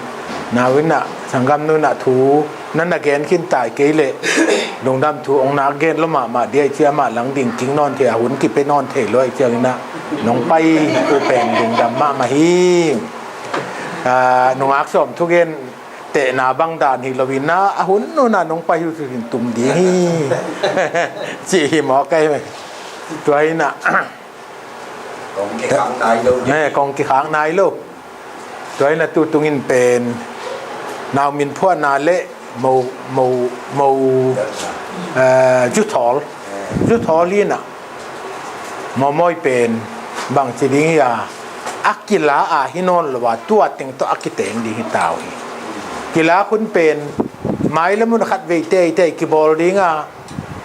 Nau inah sanggamnu inah thu na na gen khin ta i kei leh lungdam thu hong nak gen lo mahmah dia i cia mah lang ding king nawn thei a hun kipe nawn thei lo i ciang inah nong pai uh pen lungdam mahmah hi. A, nungak sawm thugen tehna bang dan hi lo inah a hun nunah nong pai uh thugen tum ding hi. Cih hi mawk ai. Tua inah kong kikhak nai lo. Tua inah tu tungin pen nau min phuahna le mo, mo, mo, eh, juthawl. Juthawl inah mawmawi pen bang ci ding hi a, a kila a hi nawn lo a tua teng tawh a kiteng ding hi ta uh hi. Kila khun pen mai le mun khat vei teitei kibawl ding a,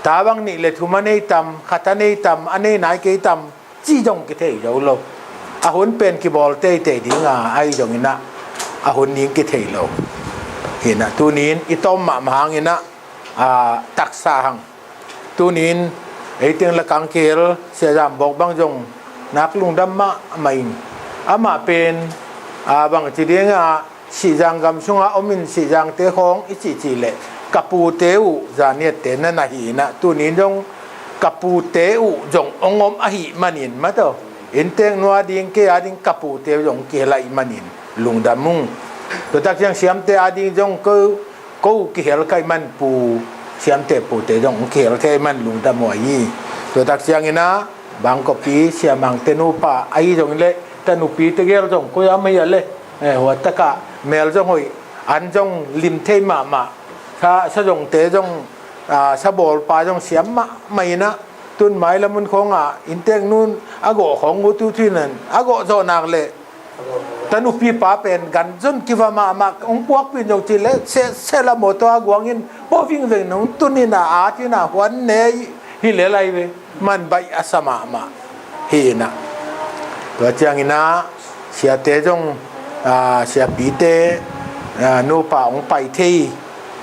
ta bang nih le thum a nei tam, khat a nei tam, a nei nai kei tam, ci zong kithei zo lo. A hun pen kibawl teitei ding a, ahi zong inah a hun ding kithei lo. Hi inah tunin i tawm mahmah hang inah, a, taksa hang. Tunin ei teng lakang kihel Sia Zam Bawk bang zong nak lungdam mahmah in. Amah pen, a, bang ci ding a, Sihzang gam sunga om in Sihzangte khawng i cihcih leh ka pute uh Zaniatte na na hi inah tunin zong ka pute uh zong hong om ahih manin mataw. Inntek nua ding kei a ding ka pute uh zong kihel ahih manin lungdam ung. Tuatak ciang Siamte a ding zong ko, ko kihel ka hih man pu, Siamte pute zong kihel ka hih man lungdam uh ahi. Tuatak ciang inah Bangkok pi Sia Mangte nupa ahi zong leh Tanupite gel zong koi a mah hi a le, eh, hua takah mel zong hoih, an zong lim thei mahmah, sa, sa zongte zong, ah, sa bawlpa zong siam mahmah inah, tun mailam hun khawngah inntek nun a gawh khawng uh tu thuinan a gawh zawh nak leh tanupipa pen gan zon kiva mahmah, hong puakpih zong cih leh sehseh la mawtaw a guang in pua vingveng nong tun inah, a tinah huan ne hi lel ai ve. Man baih a sa mahmah hi inah. Tua cianginah siate zong, ah, siapite, ah, nupa hong pai thei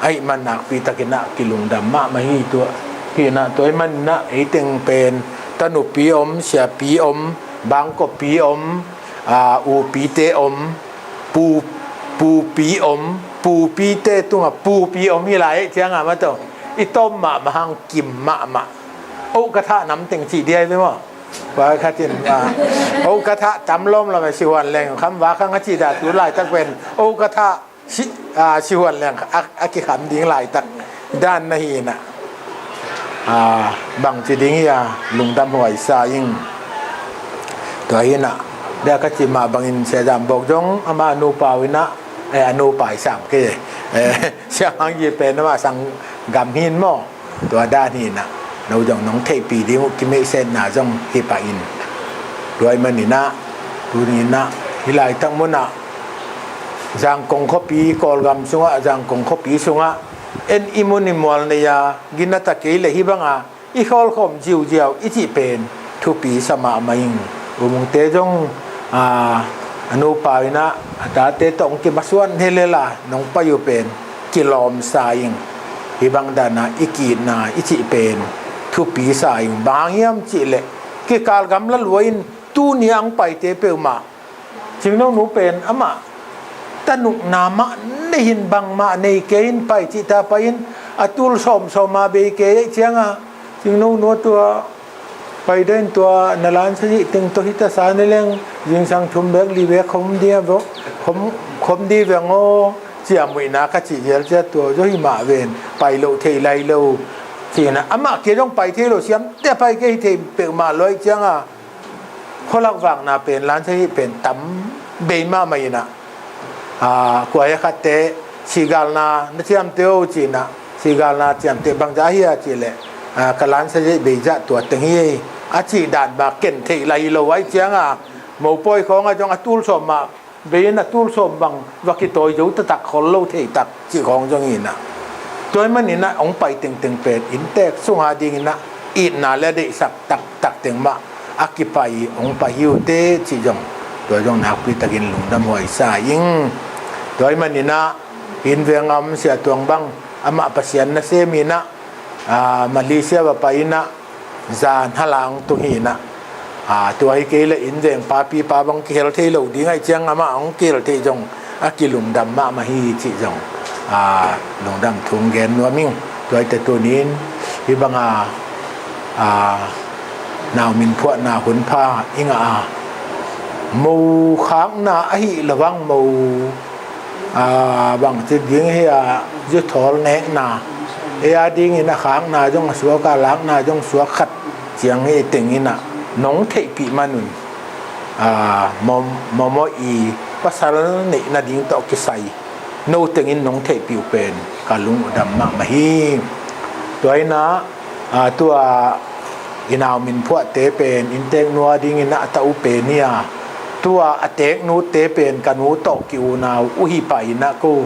ahih man nakpi takinah kilungdam mahmah hi tua. Hi inah tua ahih maninah ei teng pen tanupi om, siapi om, bangkawpi om, ah, upite om, pu, pupi om, pupite tungah pupi om hi lai ahih ciangah mah tawh i tawm mahmah hang kim mahmah. Oh ka thah nam teng cih diai ve maw? Pai khatin, ah, oh ka thah tam lawmlawm a sihuan leng kham va khang a cih dah tu laitak pen oh ka thah si, ah, sihuan leng a, a kikham ding laitak dan na hi inah, ah, bangci ding hi a, lungdam huai sa ing. Tua hi inah, dia ka cih mah bangin Sia Zam Bawk zong ama a nupa uh inah, eh, a nupa i sam kei, eh, Sia Mang Yi pen ama sanggam hi in maw? Tua dan hi inah, no zong nong theihpih ding uh kimeihsetna zong hi pah in. Tua ahih maninah tuni inah hih laitak munah Zangkong khuapi, Kawlgam sungah, Zangkong khuapi sungah en i mun i mual nei a, ginata kei le hih banga i khawlkhawm ziauziau i cih pen thupi sa mahmah ing. U Mungte zong, ah, a nupa inah a tate tawh hong kimasuan hi lel a nong pai uh pen kilawm sa ing. Hih bang dana i ki-itna i cih pen thupi sa ing. Bang hang hiam cih leh kikal gamla lua in tuni a hong paite peuhmah, Cingno nu pen amah tanukna mah nei hin bangmah nei kei in pai cihta pai in a tul sawmsawm a bei kei ahih ciangah Cingno nu a tua pai dahin tua na lansa zih teng tawh hita sa ni leng zingsang thum bek li bek khom dih a vok, khom, khom dih veng aw, ciamuihna ka cih zial ciat tua zaw hi mah ven, pai loh thei lai lo. Cihna amah kia zong pai thei lo, siamte pai kei hi thei peuhmah lo ahih ciangah khualak vakna pen lansa zih pen tam bei mahmah inah. Ah, kua hi a khatte sigalna na ciamteh uh cinah, sigalna ciamteh bangzah hi a cih leh, ah, ka lansa zih beizah tua teng hi a cih dan mah ken theih lai lo ahih ciangah mopawi khawngah zong a tul sawm mah bei in a tul sawm bang va kitawi zo taktak khol lo thei tak cih khawng zong inah. Tua ahih maninah hong pai tengteng pen inntek sunga dinginah itna le a deihsak taktak teng mah a kipai hong pai hi uh teh cih zong tua zong nakpi takin lungdam huai sa ing. Tua ahih maninah inn veng a om Sia Tuang bang amah Pasian nasem inah, ah, Malaysia va pai inah zan hala hong tung hi inah. Ah, tua hi kei leh inn veng papipa bang kihel thei lo ding ahih ciang amah hong kihel thei zong a kilungdam mahmah hi cih zong, ah, lungdam thu hong gen nuam ing. Tua hi teh tuni-in hih banga, ah, nau min phuahna hun pha i ngah a, mo khakna ahih lo bang mo, ah, bangci ding hi a, zuthawl nekna, ei a dingin a khakna zong a suak a, lakna zong suak khat ciang hi teng inah nong theihpih manun, ah, mo, mo, mo i pasal neih nading tawh kisai no tengin nong theihpih uh pen ka lungdam mahmah hi. Tua inah, ah, tua i nau min phuahte pen inntek nu a dingin a ta uh pen hi a, tua a tek nute pen ka nu tawh ki unau uh hi pah inah ko,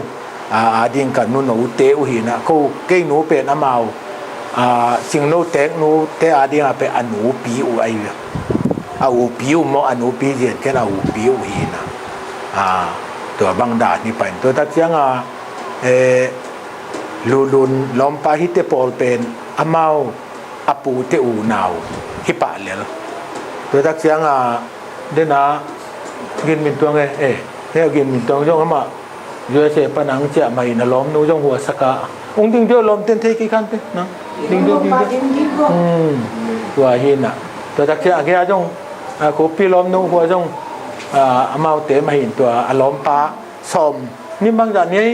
ah, a ding ka nu note uh hi inah ko, kei nu pen amau, ah, Cingno tek nute a dingah pen a nupi uh ahi a, upi uh maw, a nupi zian ken a upi uh hi inah. Ah, tua bang dan hi pah in tua tak ciangah, eh, Lulun lawmpa hite pawl pen amau a pute unau hi pah lel. Tua tak ciangah dena Gin Min Tuang e, eh, he Gin Min Tuang zong amah U S A pan ang ciah mah in a lawmnu zong huasak a. Ung ding deuh lawmten thei kei khante na. Ding deuh, ding deuh. Hmm. Tua hi inah. Tua tak ciang a gei a zong, a, khuapi lawmnu hua zong, a, amaute mah in tua a lawmpa sawm nih bangzah ni ei.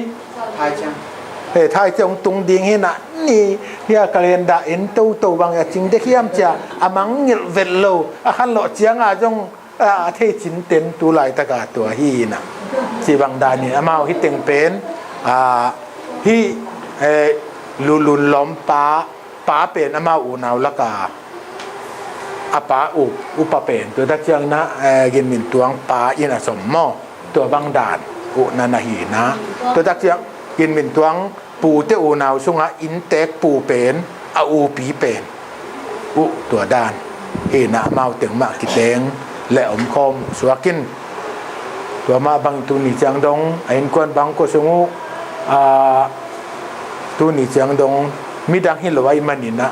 Thai ciang. Eh, thai ciang hong tung ding hi inah ni hi a, calendar en toto bang a cing dek hiam cia a mangngilh vet lo. A khanlawh ciangah zong A, a thei cinten tu laitaka tua hi inah, cih bang danin amau hi teng pen, a, hi, eh, Lulun lawmpa, pa pen amau unau laka a pa uh, upa pen tua tak ciang inah, eh, Gin Min Tuang pa in a som maw, tua bang dan uh na na hi inah, tua tak ciang Gin Min Tuang pute unau sungah inntek pu pen, a upi pen uh tua dan hi inah, amau teng mah kiteng le omkhawm suak in. Tua mah bang tuni ciang dong a innkuan bang kua sung uh, a, tuni ciang dong midang hi lo ahih manin ah,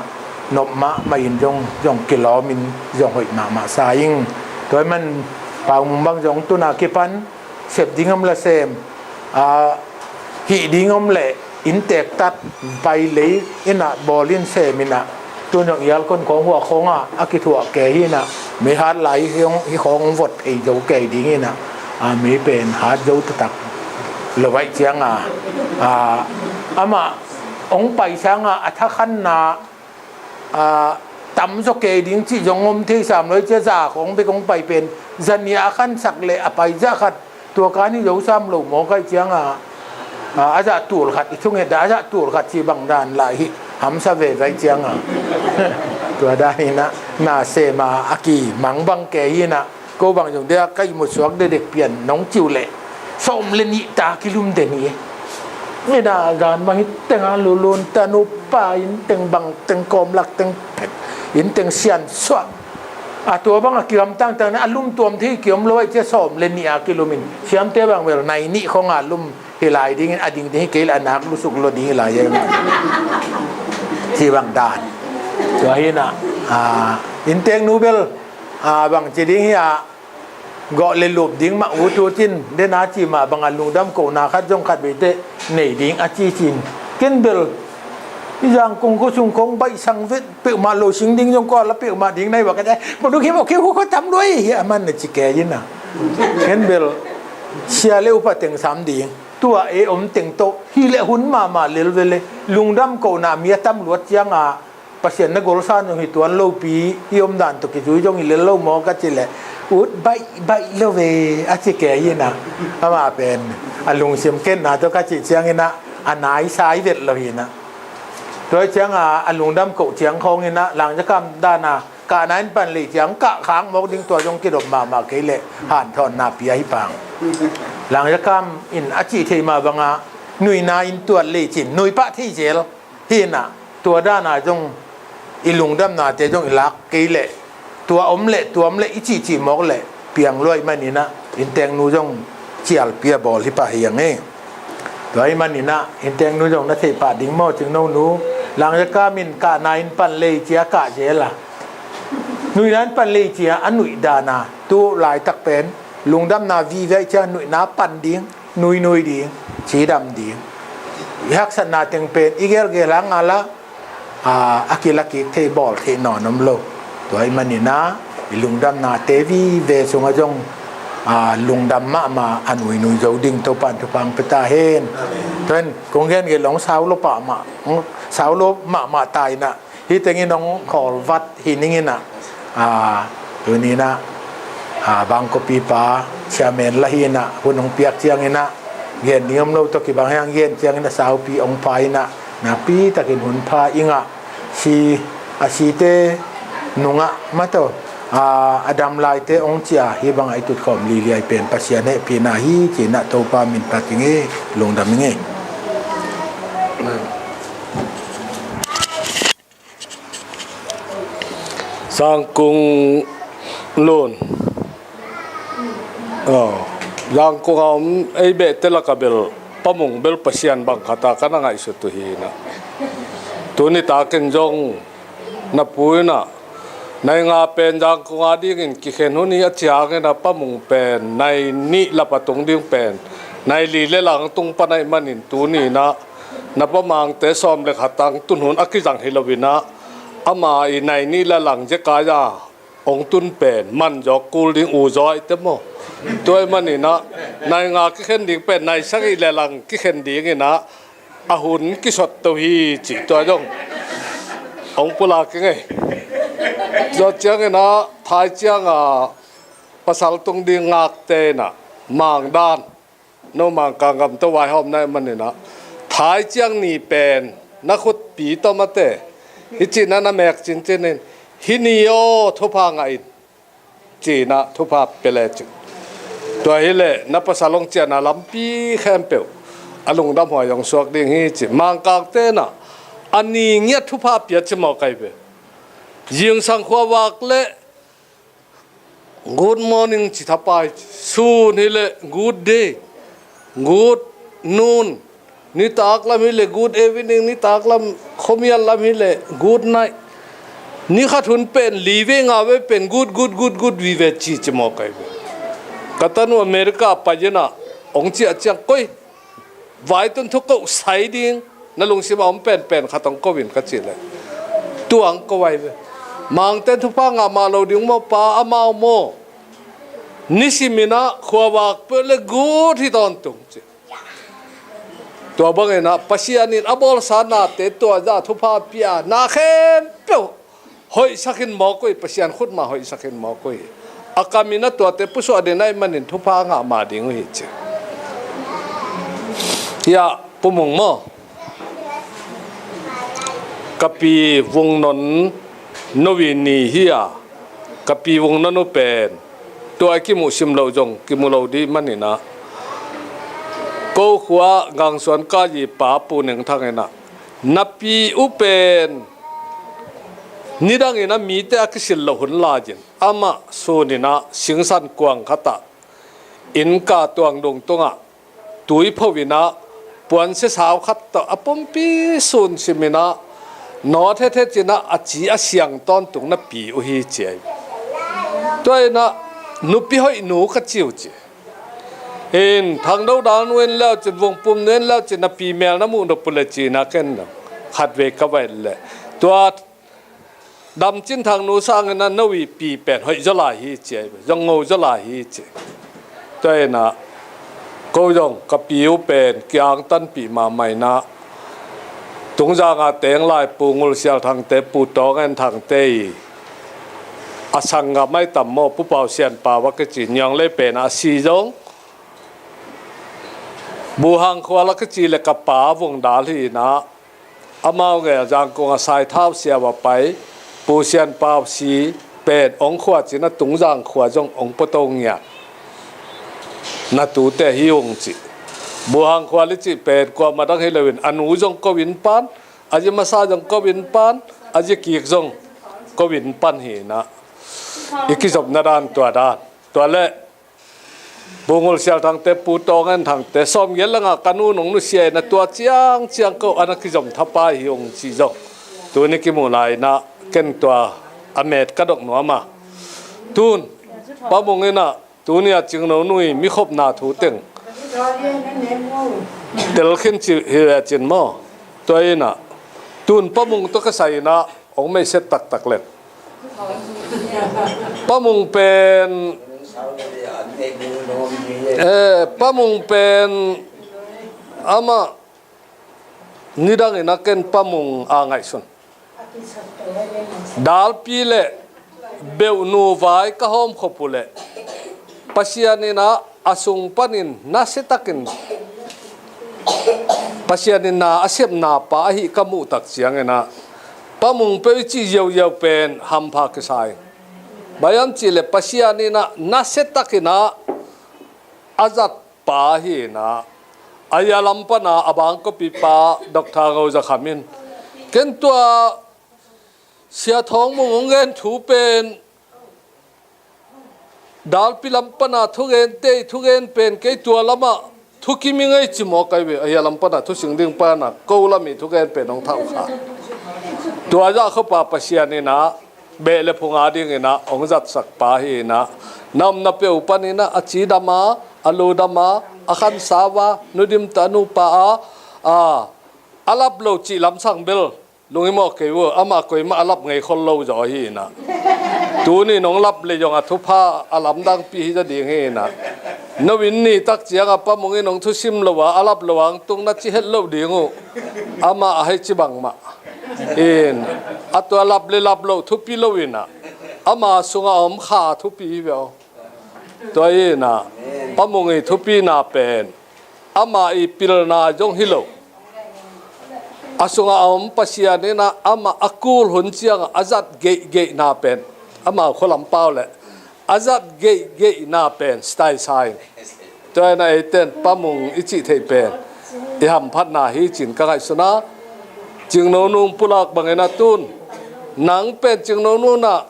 nop mahmah in zong, zong kilawm in zong hoih mahmah sa ing. Tua ahih man Pau Mung bang zong tuna kipan sep ding om la sem, a, hih ding om leh inntek tat pai lei inah bawl in sem inah, tun zong ial kon khawng hua khawngah a kithuah kei hi inah, mei hat lai hi hong, hi khawng hong vot phei zo kei ding inah, a, mei pen hat zo taktak lo ahih cianga, a, amah hong pai sanga a thakhanna a, tam zaw kei ding cih zong om thei sam lo ahih ciang, za khawng bek hong pai pen, za nih a khansak le a pai za khat, tua kan hi zo sam lo mawk ahih cianga, a, a zah tul khat i thunget dah, a zah tul khat cih bang dan lah hi hamsa veve ahih cianga, tua dan hi inah, na sem a, a kimang bang kei hi inah, ko bang zong dia ka ihmut suak dekdek pian nong ci uh leh, sawm le nih ta kilum den hi. Midang a gan bang hi teng a Lulun tanu pa in teng bang teng kawmlak teng phet in teng siansuah. A, tua bang a kigamtang tang na a lum tuam thei kiom lo ahih ciang sawm le nih a kilum in, siamte bang bel nai nih khawng a lum hi lai dingin, a ding ding hi kei le a nak lusuk lo ding hi lai e. Cih bang dan. Tua hi inah, a, inntek nu bel, a, bang ci ding hi a, gawh le lup ding mah ut ut in, den a cih mah banga lungdam kohna khat zong khat veite nei ding a ci cin. Ken bel i Zangkong khua sung khawng baihsang vet peuhmah lo, sing ding zong kua la peuhmah ding nai bak a, ko duk hi mawk hi, hu khua tam luai hi a man na ci kei inah. Ken bel sia le upa teng sam ding, tua e om teng tawh hi leh hun mahmah lel ve le, lungdam kohna mi a tam luat cianga Pasian na golsan zong hi tuan lopi, i omdan tawh kizui zong hi lel lo maw ka cih leh, ut baih baih lo ve a ci kei inah, amah pen a lungsim kenna tawh ka cih ciang inah, a naisai vet lo hi inah. Tua ahih cianga a lungdam koh ciang khawng inah, Langzakam dana kahna in pan lei ciang kah khak mawk ding, tua zong kidop mahmah kei leh hanthawnna pia hi pang. Langzakam in a cih thei mah banga nuihna in tuat lei cin nui pah thei zel. Hi inah, tua dana zong i lungdamnate zong i lak kei leh, tua om leh, tua om leh i cihcih mawk leh piang lua ahih manin ah, inntek nu zong cialpi a bawl hi pah hi ang e. Tua ahih manin ah, inntek nu zong na theih pah ding maw, Cing No nu, Langzakam in kahna in pan lei cia kah zel a, nuihna in pan lei cia a nuih dana, tu laitak pen lungdamna vive ahih cia nuihna pan ding, nuinui ding, cidam ding. I haksatna teng pen i gelgel hang a la, a, a kila kik thei, bawl theih nawn om lo. Tua ahih manin ah, i lungdamnate vive sungah zong, a, lungdam mahmah a nuinui zo ding Topa'n thupha hong pia ta hen. Amen. Tua in kong gen gel hong sau lo pah mah, hong sau lo mahmah ta in ah, hih tengin hong khawl vat hi ning in ah, a, tuni in ah, a, Bangkok pipa chairman la hi in ah, hun hong piak ciangin ah, gen ding om lo tawh kibang hi hang, gen ciangin a saupi hong pha in ah, nakpi takin hun pha ing ah, si, a site nungah mah tawh, a, a dam laite hong cia, hih bangah i tutkhawm liliai pen Pasian hehpihna hi ci-in ah Topa min phat ing e, lungdam ing e. Zangkong Lun. Aw. Zangkong a om ei behte lakah bel Pa Mung bel Pasian bang khat a ka na ngaihsut uh hi in ah. Tuni takin zong na pu in ah, nai nga pen Zangkong a dingin kikhen hun hi a ci hangin ah, Pa Mung pen nai nih lap a tung ding pen nai li le lang tung pan ahih manin tuni in ah, na Pa Mangte sawm le khat a hong tun hun a kizang hi lo in ah, ama i nai nih le lang zekai a hong tun pen man zawk kul ding, u zaw ahih teh maw. Tua ahih manin ah, nai nga kikhen ding pen nai sagih le lang kikhen ding in ah, a hun kisot to hi cih tua zong hong pulak ing e. Tua ciangin ah, thai ciang a pasal tung ding ngakte in ah, Mangdan, no Mangkang gam tawh vaihawmna ahih manin ah, thai ciang ni pen na khutpi tawh mate, hih ci-in ah na mek cincin in, hih ni aw thupha ngah in, ci-in ah thupha pia lecin. Tua hileh na pasal hong ciahna lampi khempeuh a lungdam huai hong suak ding hi ci. Mangkangte in ah a ni ngiat thupha pia ci mawk ahi ve. Zingsang khuavak leh good morning ci thapai, sun hileh good day, good noon, nitak lam hileh good evening, nitak lam, khuamial lam hileh good night. Ni khat hun pen li vei nga vei pen good, good, good, good vive ci ci mawk ahi ve. Ka tanu America pai-in ah hong ciah ciang koi vaitun thu ko sai ding, na lungsim a om penpen khat hong ko in ka cih leh, tua hong ko ahi ve. Mangte in thupha ngah mah lo ding maw pa, amau maw? Nisimin ah khuavak peuh leh good hi tawntung ci. Tua bangin ah Pasian in a bawlsa nate tua zah thupha pia, na khempeuh hoihsak in mawk uh hi, Pasian khut mah hoihsak in mawk uh hi. A kamin ah tuate pusuah den ahih manin thupha ngah mah ding uh hi ci. Hiah Pu Mung maw? Ka pi Vung Non no-i ni hi a, ka pi Vung Non uh pen tua i kimuh sim loh zong kimu lo dih manin ah, ko khua Gangsuan ka zi pa Pu Neng Thang in ah, na pi uh pen nidangin ah mite a kisil loh hun lai-in amah sunin ah singsan kuang khat ah, innka tuang dung tungah tui pho-in ah, puansia sau khat tawh a pumpi sun simin ah, nawt hethet in ah a ci a siang tawntung na pi uh hi ci ahi. Tua in ah nupi hoih nu ka ci uh ci. In Thang Do Dal nu en leucin, Vung Pum nu en leucin, na pi mel na muh nop uh leh ci-in ah ken khatvei ka va et leh, tua Dam Cin Thang nu sangin ah no-i pi pen hoih zaw lai hi ci ahi, zong ngo zaw lai hi ci. Tua in ah ko zong ka pi uh pen kiangtanpih mahmah in ah, Tungzang a teng lai Pu Ngul Sial Thangte, Pu Tawng En Thangte i a sanggam ahi tam maw, Pu Pau Sian Pau a kici, Niang Lei pen a si zong, Bu Hang Khual a kici leh ka pa Vung Dal hi in ah, amau gel Zangkong a Saithau sia va pai, Pu Sian Pau si pen hong khua cin ah Tungzang khua zong hong puato ngiat na tute hi ung ci. Bu Hang Khual i cih pen kuamah dang hi loin a nu zong ko inn pan, a zi masa zong ko inn pan, a zi kik zong ko inn pan hi in ah, i kizopna dan tua dan. Tua leh Pu Ngul Sial Thangte, Pu Tawng En Thangte, sawmgiat le nga ka nu nong nusia in ah tua ciangciang ko a na kizom thapai hi ung cih zong tuni kimuh lai in ah ken tua a met ka dok nuam a. Tun Pa Mung in ah tuni a Cingno nu i mi khopna thu teng tel khin cih hi lecin maw? Tua in ah tun Pa Mung tawh ka sai in ah hong meihset taktak leng. Pa Mung pen, eh, Pa Mung pen amah nidangin ah ken Pa Mung a ngaihsun. Dalpi le beuhnu vai ka hawmkhop uh leh Pasian in ah a sung panin nasiatakin Pasian in na a sepna pa ahi ka muh tak ciangin ah Pa Mung peuh i cih ziauziau pen hampha kisa ing. Bang hiam cih leh Pasian in ah nasiatakin ah a zat pa hi in ah, a zia lam pan a a bangkawpi pa Doctor Ngo Za Kham in, ken tua Sia Thawng Mung hong gen thu pen, dalpi lam pan a thugente i thugen pen kei tua lamah thukim ing ei ci mawk ahi ve. A zia lam pan a thusing ding pan a ko lam i thugen pen hong thauh kha. Tua zah khuapa Pasian in ah beh le phung a dingin ah hong zatsak pa hi in ah, na omna peuh panin ah a cidam a, a ludam a, a khansau a, nudim tawh a nupa a, a, a lap lo cih lamsang bel lunghimawh kei uh, amah koimah a lap ngei khol lo zaw hi in ah. Tuni nong lap le zong a thupha a lamdangpi hi zaw ding hi in ah. No inn ni tak ciangah Pa Mung in hong thusim lo a, a lap lo a hong tung na ci het loh ding uh. Amah a hei ci bangmah in, a tua lap le lap loh thupi lo in ah, ama sungah a om kha thupi hi ve aw. Tua inah Pa Mung i thupina pen ama i pilna zong hi lo. A sungah a om Pasian inah amah a kul hun ciangah a zat geihgeihna pen, amau khualam pau le a zat geihgeihna pen style sa in. Tua inah eiten Pa Mung i cih theih pen i hamphatna hi cin ka ngaihsun a, Cingno nung pulak bangin a tun nang pen Cingno nunah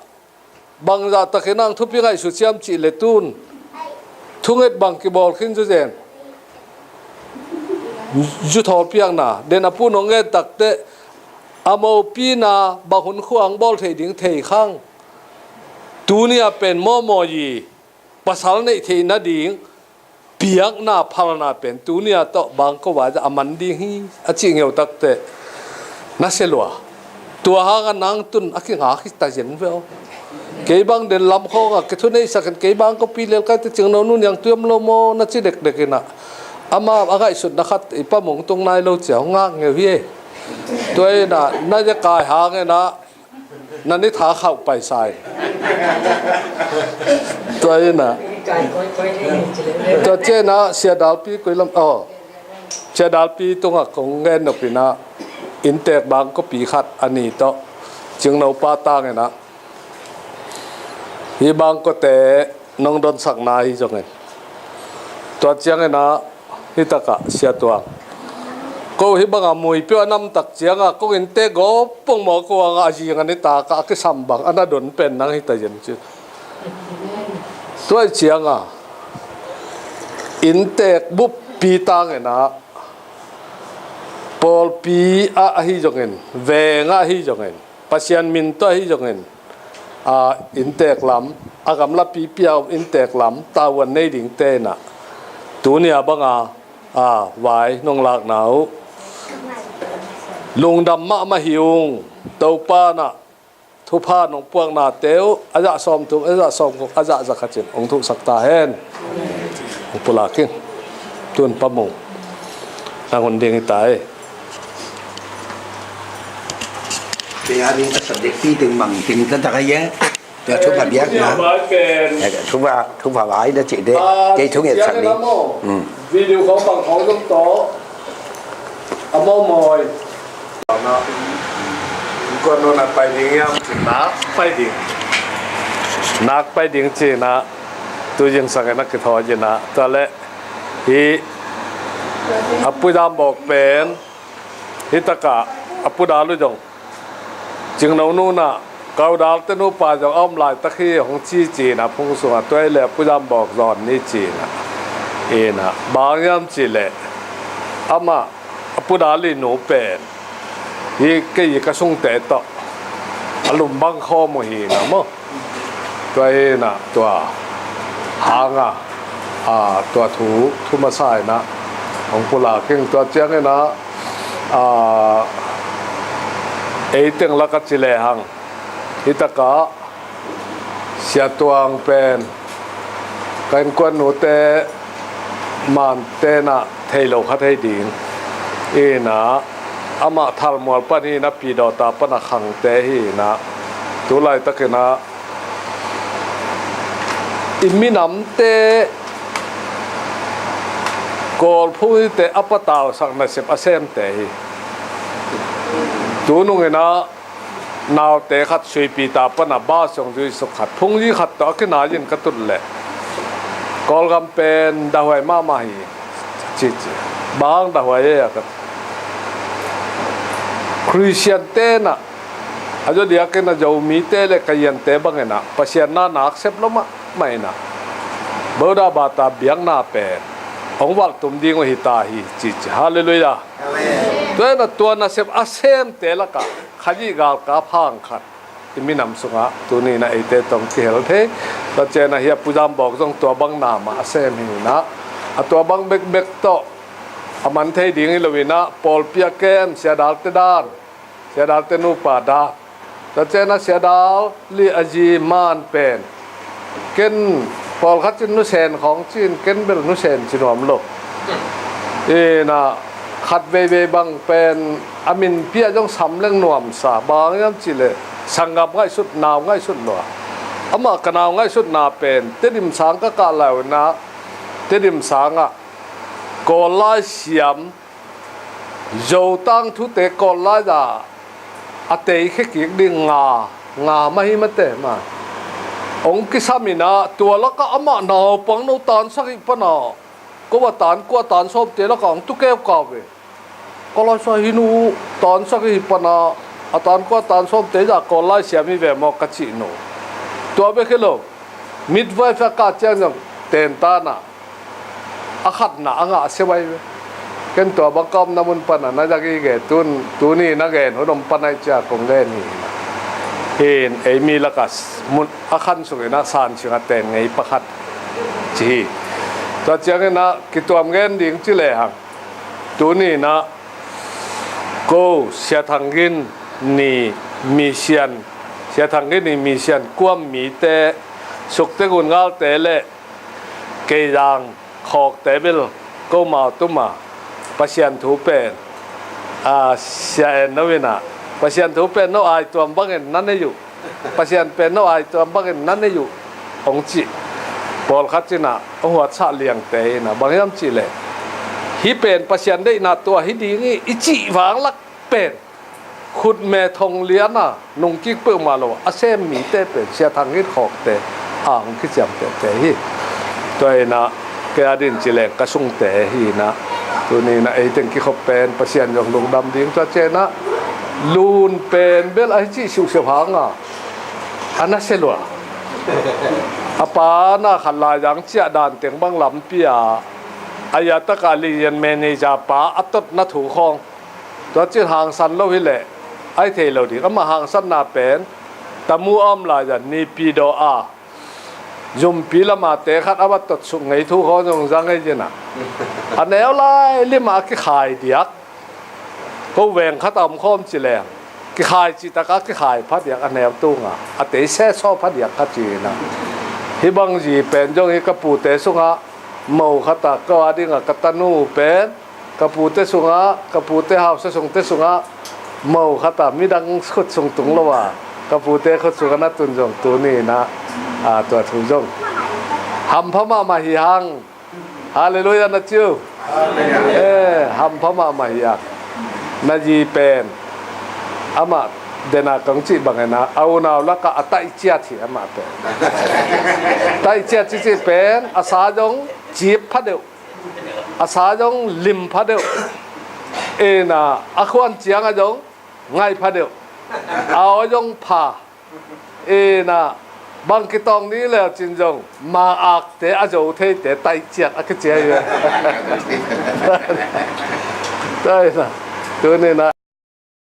bangzah takin ang thupi ngaihsut siam cih le tun thunget bang kibawl khin zuzen. Zu thawl piakna den a pu nong ngen takteh a mopina bang hun khuang bawl thei ding thei khang. Tunia pen mawmaw i pasal neih theih nading piakna phalna pen tunia tawh bangko vai a man ding hi a cih ngeu takteh na se lua. Tua hanga nang tun a kingak hi ta zen veu. Kei bang den lam khawngah kithuneisakin kei bang ko pi lelkaite Cingno nu niang tuiam lo maw na ci dekdek inah ama a ngaihsutna khat i Pa Mung tung nai lo cia hong ngak ngeu hi e. Tua inah na zekai hang inah na ni tha khauh paisa in. Tua inah tua cianah Sia Dalpi koi lam aw Sia Dalpi tungah kong ngen nopinah inntek bangko pi khat a ni tawh Cingno pa tang inah hi bangkote nong donsakna hi zongin tua cianginah hi takah Sia Tuang ko hi banga muipiau a namtak cianga kong inntek gawp pongmaw ko anga a zing a ni takah a kisam bang a na don pen nang hi ta zen cin. Tua i cianga inntek buppi tanginah pawlpi ah ahi zongin vengah ahi zongin Pasian min tawh ahi zongin a inntek lam a gamlapi pia om inntek lam tavuan nei dingte inah tunia banga a vai nong lakna uh lungdam mahmah hi ung. Topa nah thupha nong puaknate uh a zah sawmthum a zah sawmguk a zah zakhat cin hong thuhsak ta hen. Hong pulak in tun Pa Mung nang hun ding hi ta e. Kei a ding a subject pi ding mang ding ta tak a ye. Tua thupha biakna. Thupha, thupha vai na cih deh. Kei thungetsak ding. Video khawng bang khawng zong tawh a mawmawi. Kuan nuna pai ding hiam cin nak pai ding. Nak pai ding cinah tu zingsangin a kithawi inah tua le hi a Pu Zam Bawk pen hi takah a Pu Dal uh zong Cingno nunah ka u Dal te nupa zong a om laitak hi hong ci cinah phung sungah tua hi le a Pu Zam Bawk zawn ni cinah inah bang hiam cih leh amah a Pu Dal i nu pen hi kei ka sungte tawh a lumbang khawm uh hi na maw. Tua inah tua hanga a tua thu thu masa inah hong pulak in tua cianginah a eiteng laka ci lehang hi takah Sia Tuang pen ka innkuan nute man tenah thei lo kha thei ding inah amah Thalmual pan hi inah Pidawta pana khangte hi inah tu laitakinah i minamte Kawl phungite a patausak nasep a semte hi. Tu nunginah naute khat Suipita pana bus hong zuisuk khat phungzi khat tawh a kinai-in ka tut leh Kawlgam pen dahuai mahmah hi cici. Bang dahuai e a ka Khristian tenah a zodiakin a Zomite le ka iante banginah Pasian na nak sep lo mahmah inah Buddha bata biakna pen hong valtum ding uh hi ta hi cici. Halleluiah. Tua inah tua nasep a semte lakah Khazih galkap hang khat i minam sungah tuni inah eite tawh kihel thei. Tua cianah hi a Pu Zam Bawk zong tua bang namah a sem hi inah a tua bang bekbek tawh a man thei ding hi lo inah pawlpi a kem Sia Dal te dan Sia Dal te nupa dan tua cianah Sia Dal li a zi man pen ken pawlkhat cin nusen khawng cin ken bel nusen ci nuam lo. Inah khat veivei bang pen a minpi ah zong sam leng nuamsa bang hiam cih leh sanggam ngaihsut nau ngaihsut lua. Amah ka nau ngaihsutna pen Tedim sang ka kah lai uh inah, Tedim sangah Kawl lai siam, Zo tangthute Kawl lai-a a teikhia kik ding nga, nga mah hi mate mah. Hong kisam inah tua lakah amah naupang no tansak hih pana, ko a tan kua tan sawmte lakah hong tu keukau ve. Ka laisa hi nu tansak hih pana, a tan kua tan sawmte zah Kawl lai siam hi ve maw ka cih nu. Tua bek hi lo, midwife a kah ciang zong tentan ah a khatna a ngah sia vai ve. Ken tua bang ka omna mun pana na zak i ge tun, tuni na gen hun om pana i cia kong gen hi. Hin ei mi lakah mun a khan sung inah san sing a ten ngei pakhat ci hi. Tua ciang inah kituam gen ding ci lehang, tuni inah ko Sia Thang Gin Ni mission, Sia Thang Gin Ni mission kuam mite, Sukte Gun Ngalte le Keizang Khawkte bel ko mau tuma Pasian thu pen, a, Sia En No inah Pasian thu pen no aituam bangin na nei uh, Pasian pen no aituam bangin na nei uh, hong cih. Pawlkhat cinah hong huatsah liangte inah bang hiam cih leh, hih pen Pasian deihna tua hi ding hi i cih vang lak pen khutme thong liana nungkik peuhmah lo a sem mite pen Sia Thang Gin Khawkte a hong kiciamtehte hi. Tua inah kei a din ci leng ka sungte hi inah, tuni inah ei teng kikhop pen Pasian zong lungdam ding, tua ciang inah Lun pen bel ahi cih siusiu hanga a na sia lua. A pa na khat laizang ciah dan teng bang lampi a, a ya taka lizian manager pa a totna thu khawng. Tua cin hangsan lo hi leh ahi thei lo ding. Amah hangsanna pen tamu a om lai-a nipi daw a zumpi lama te khat a va tot suk ngei thu khawng zong zang ei cinah, a neu lai limah a kikhai diak. Ko veng khat a om khawm ci leng kikhai cihtakah kikhai phadiak a neu tunga a tei sesaw phadiak kha ci inah. Hih bang zi pen zong hi ka pute sungah mo khatah ko a dingah ka tanu pen ka pute sungah, ka pute hausa sungte sungah mo khatah midang khut sung tung lo a ka pute khut sungah na tun zong tuni inah, a, tua thu zong hampha mahmah hi hang. Halleluiah na ci uh. Eh, hampha mahmah hi a. Na zi pen amah dena kong cih bangin a unau lakah a taihciat hi amah pen. Taihciat cicih pen a sa zong cip phadeuh, a sa zong lim phadeuh. Ina a khuan ciangah zong ngaih phadeuh, a aw zong pha. Ina bang kitawng ni leu cin zong ma akte a zo theite taihciat a kici hi ve. Tua ina tuni ina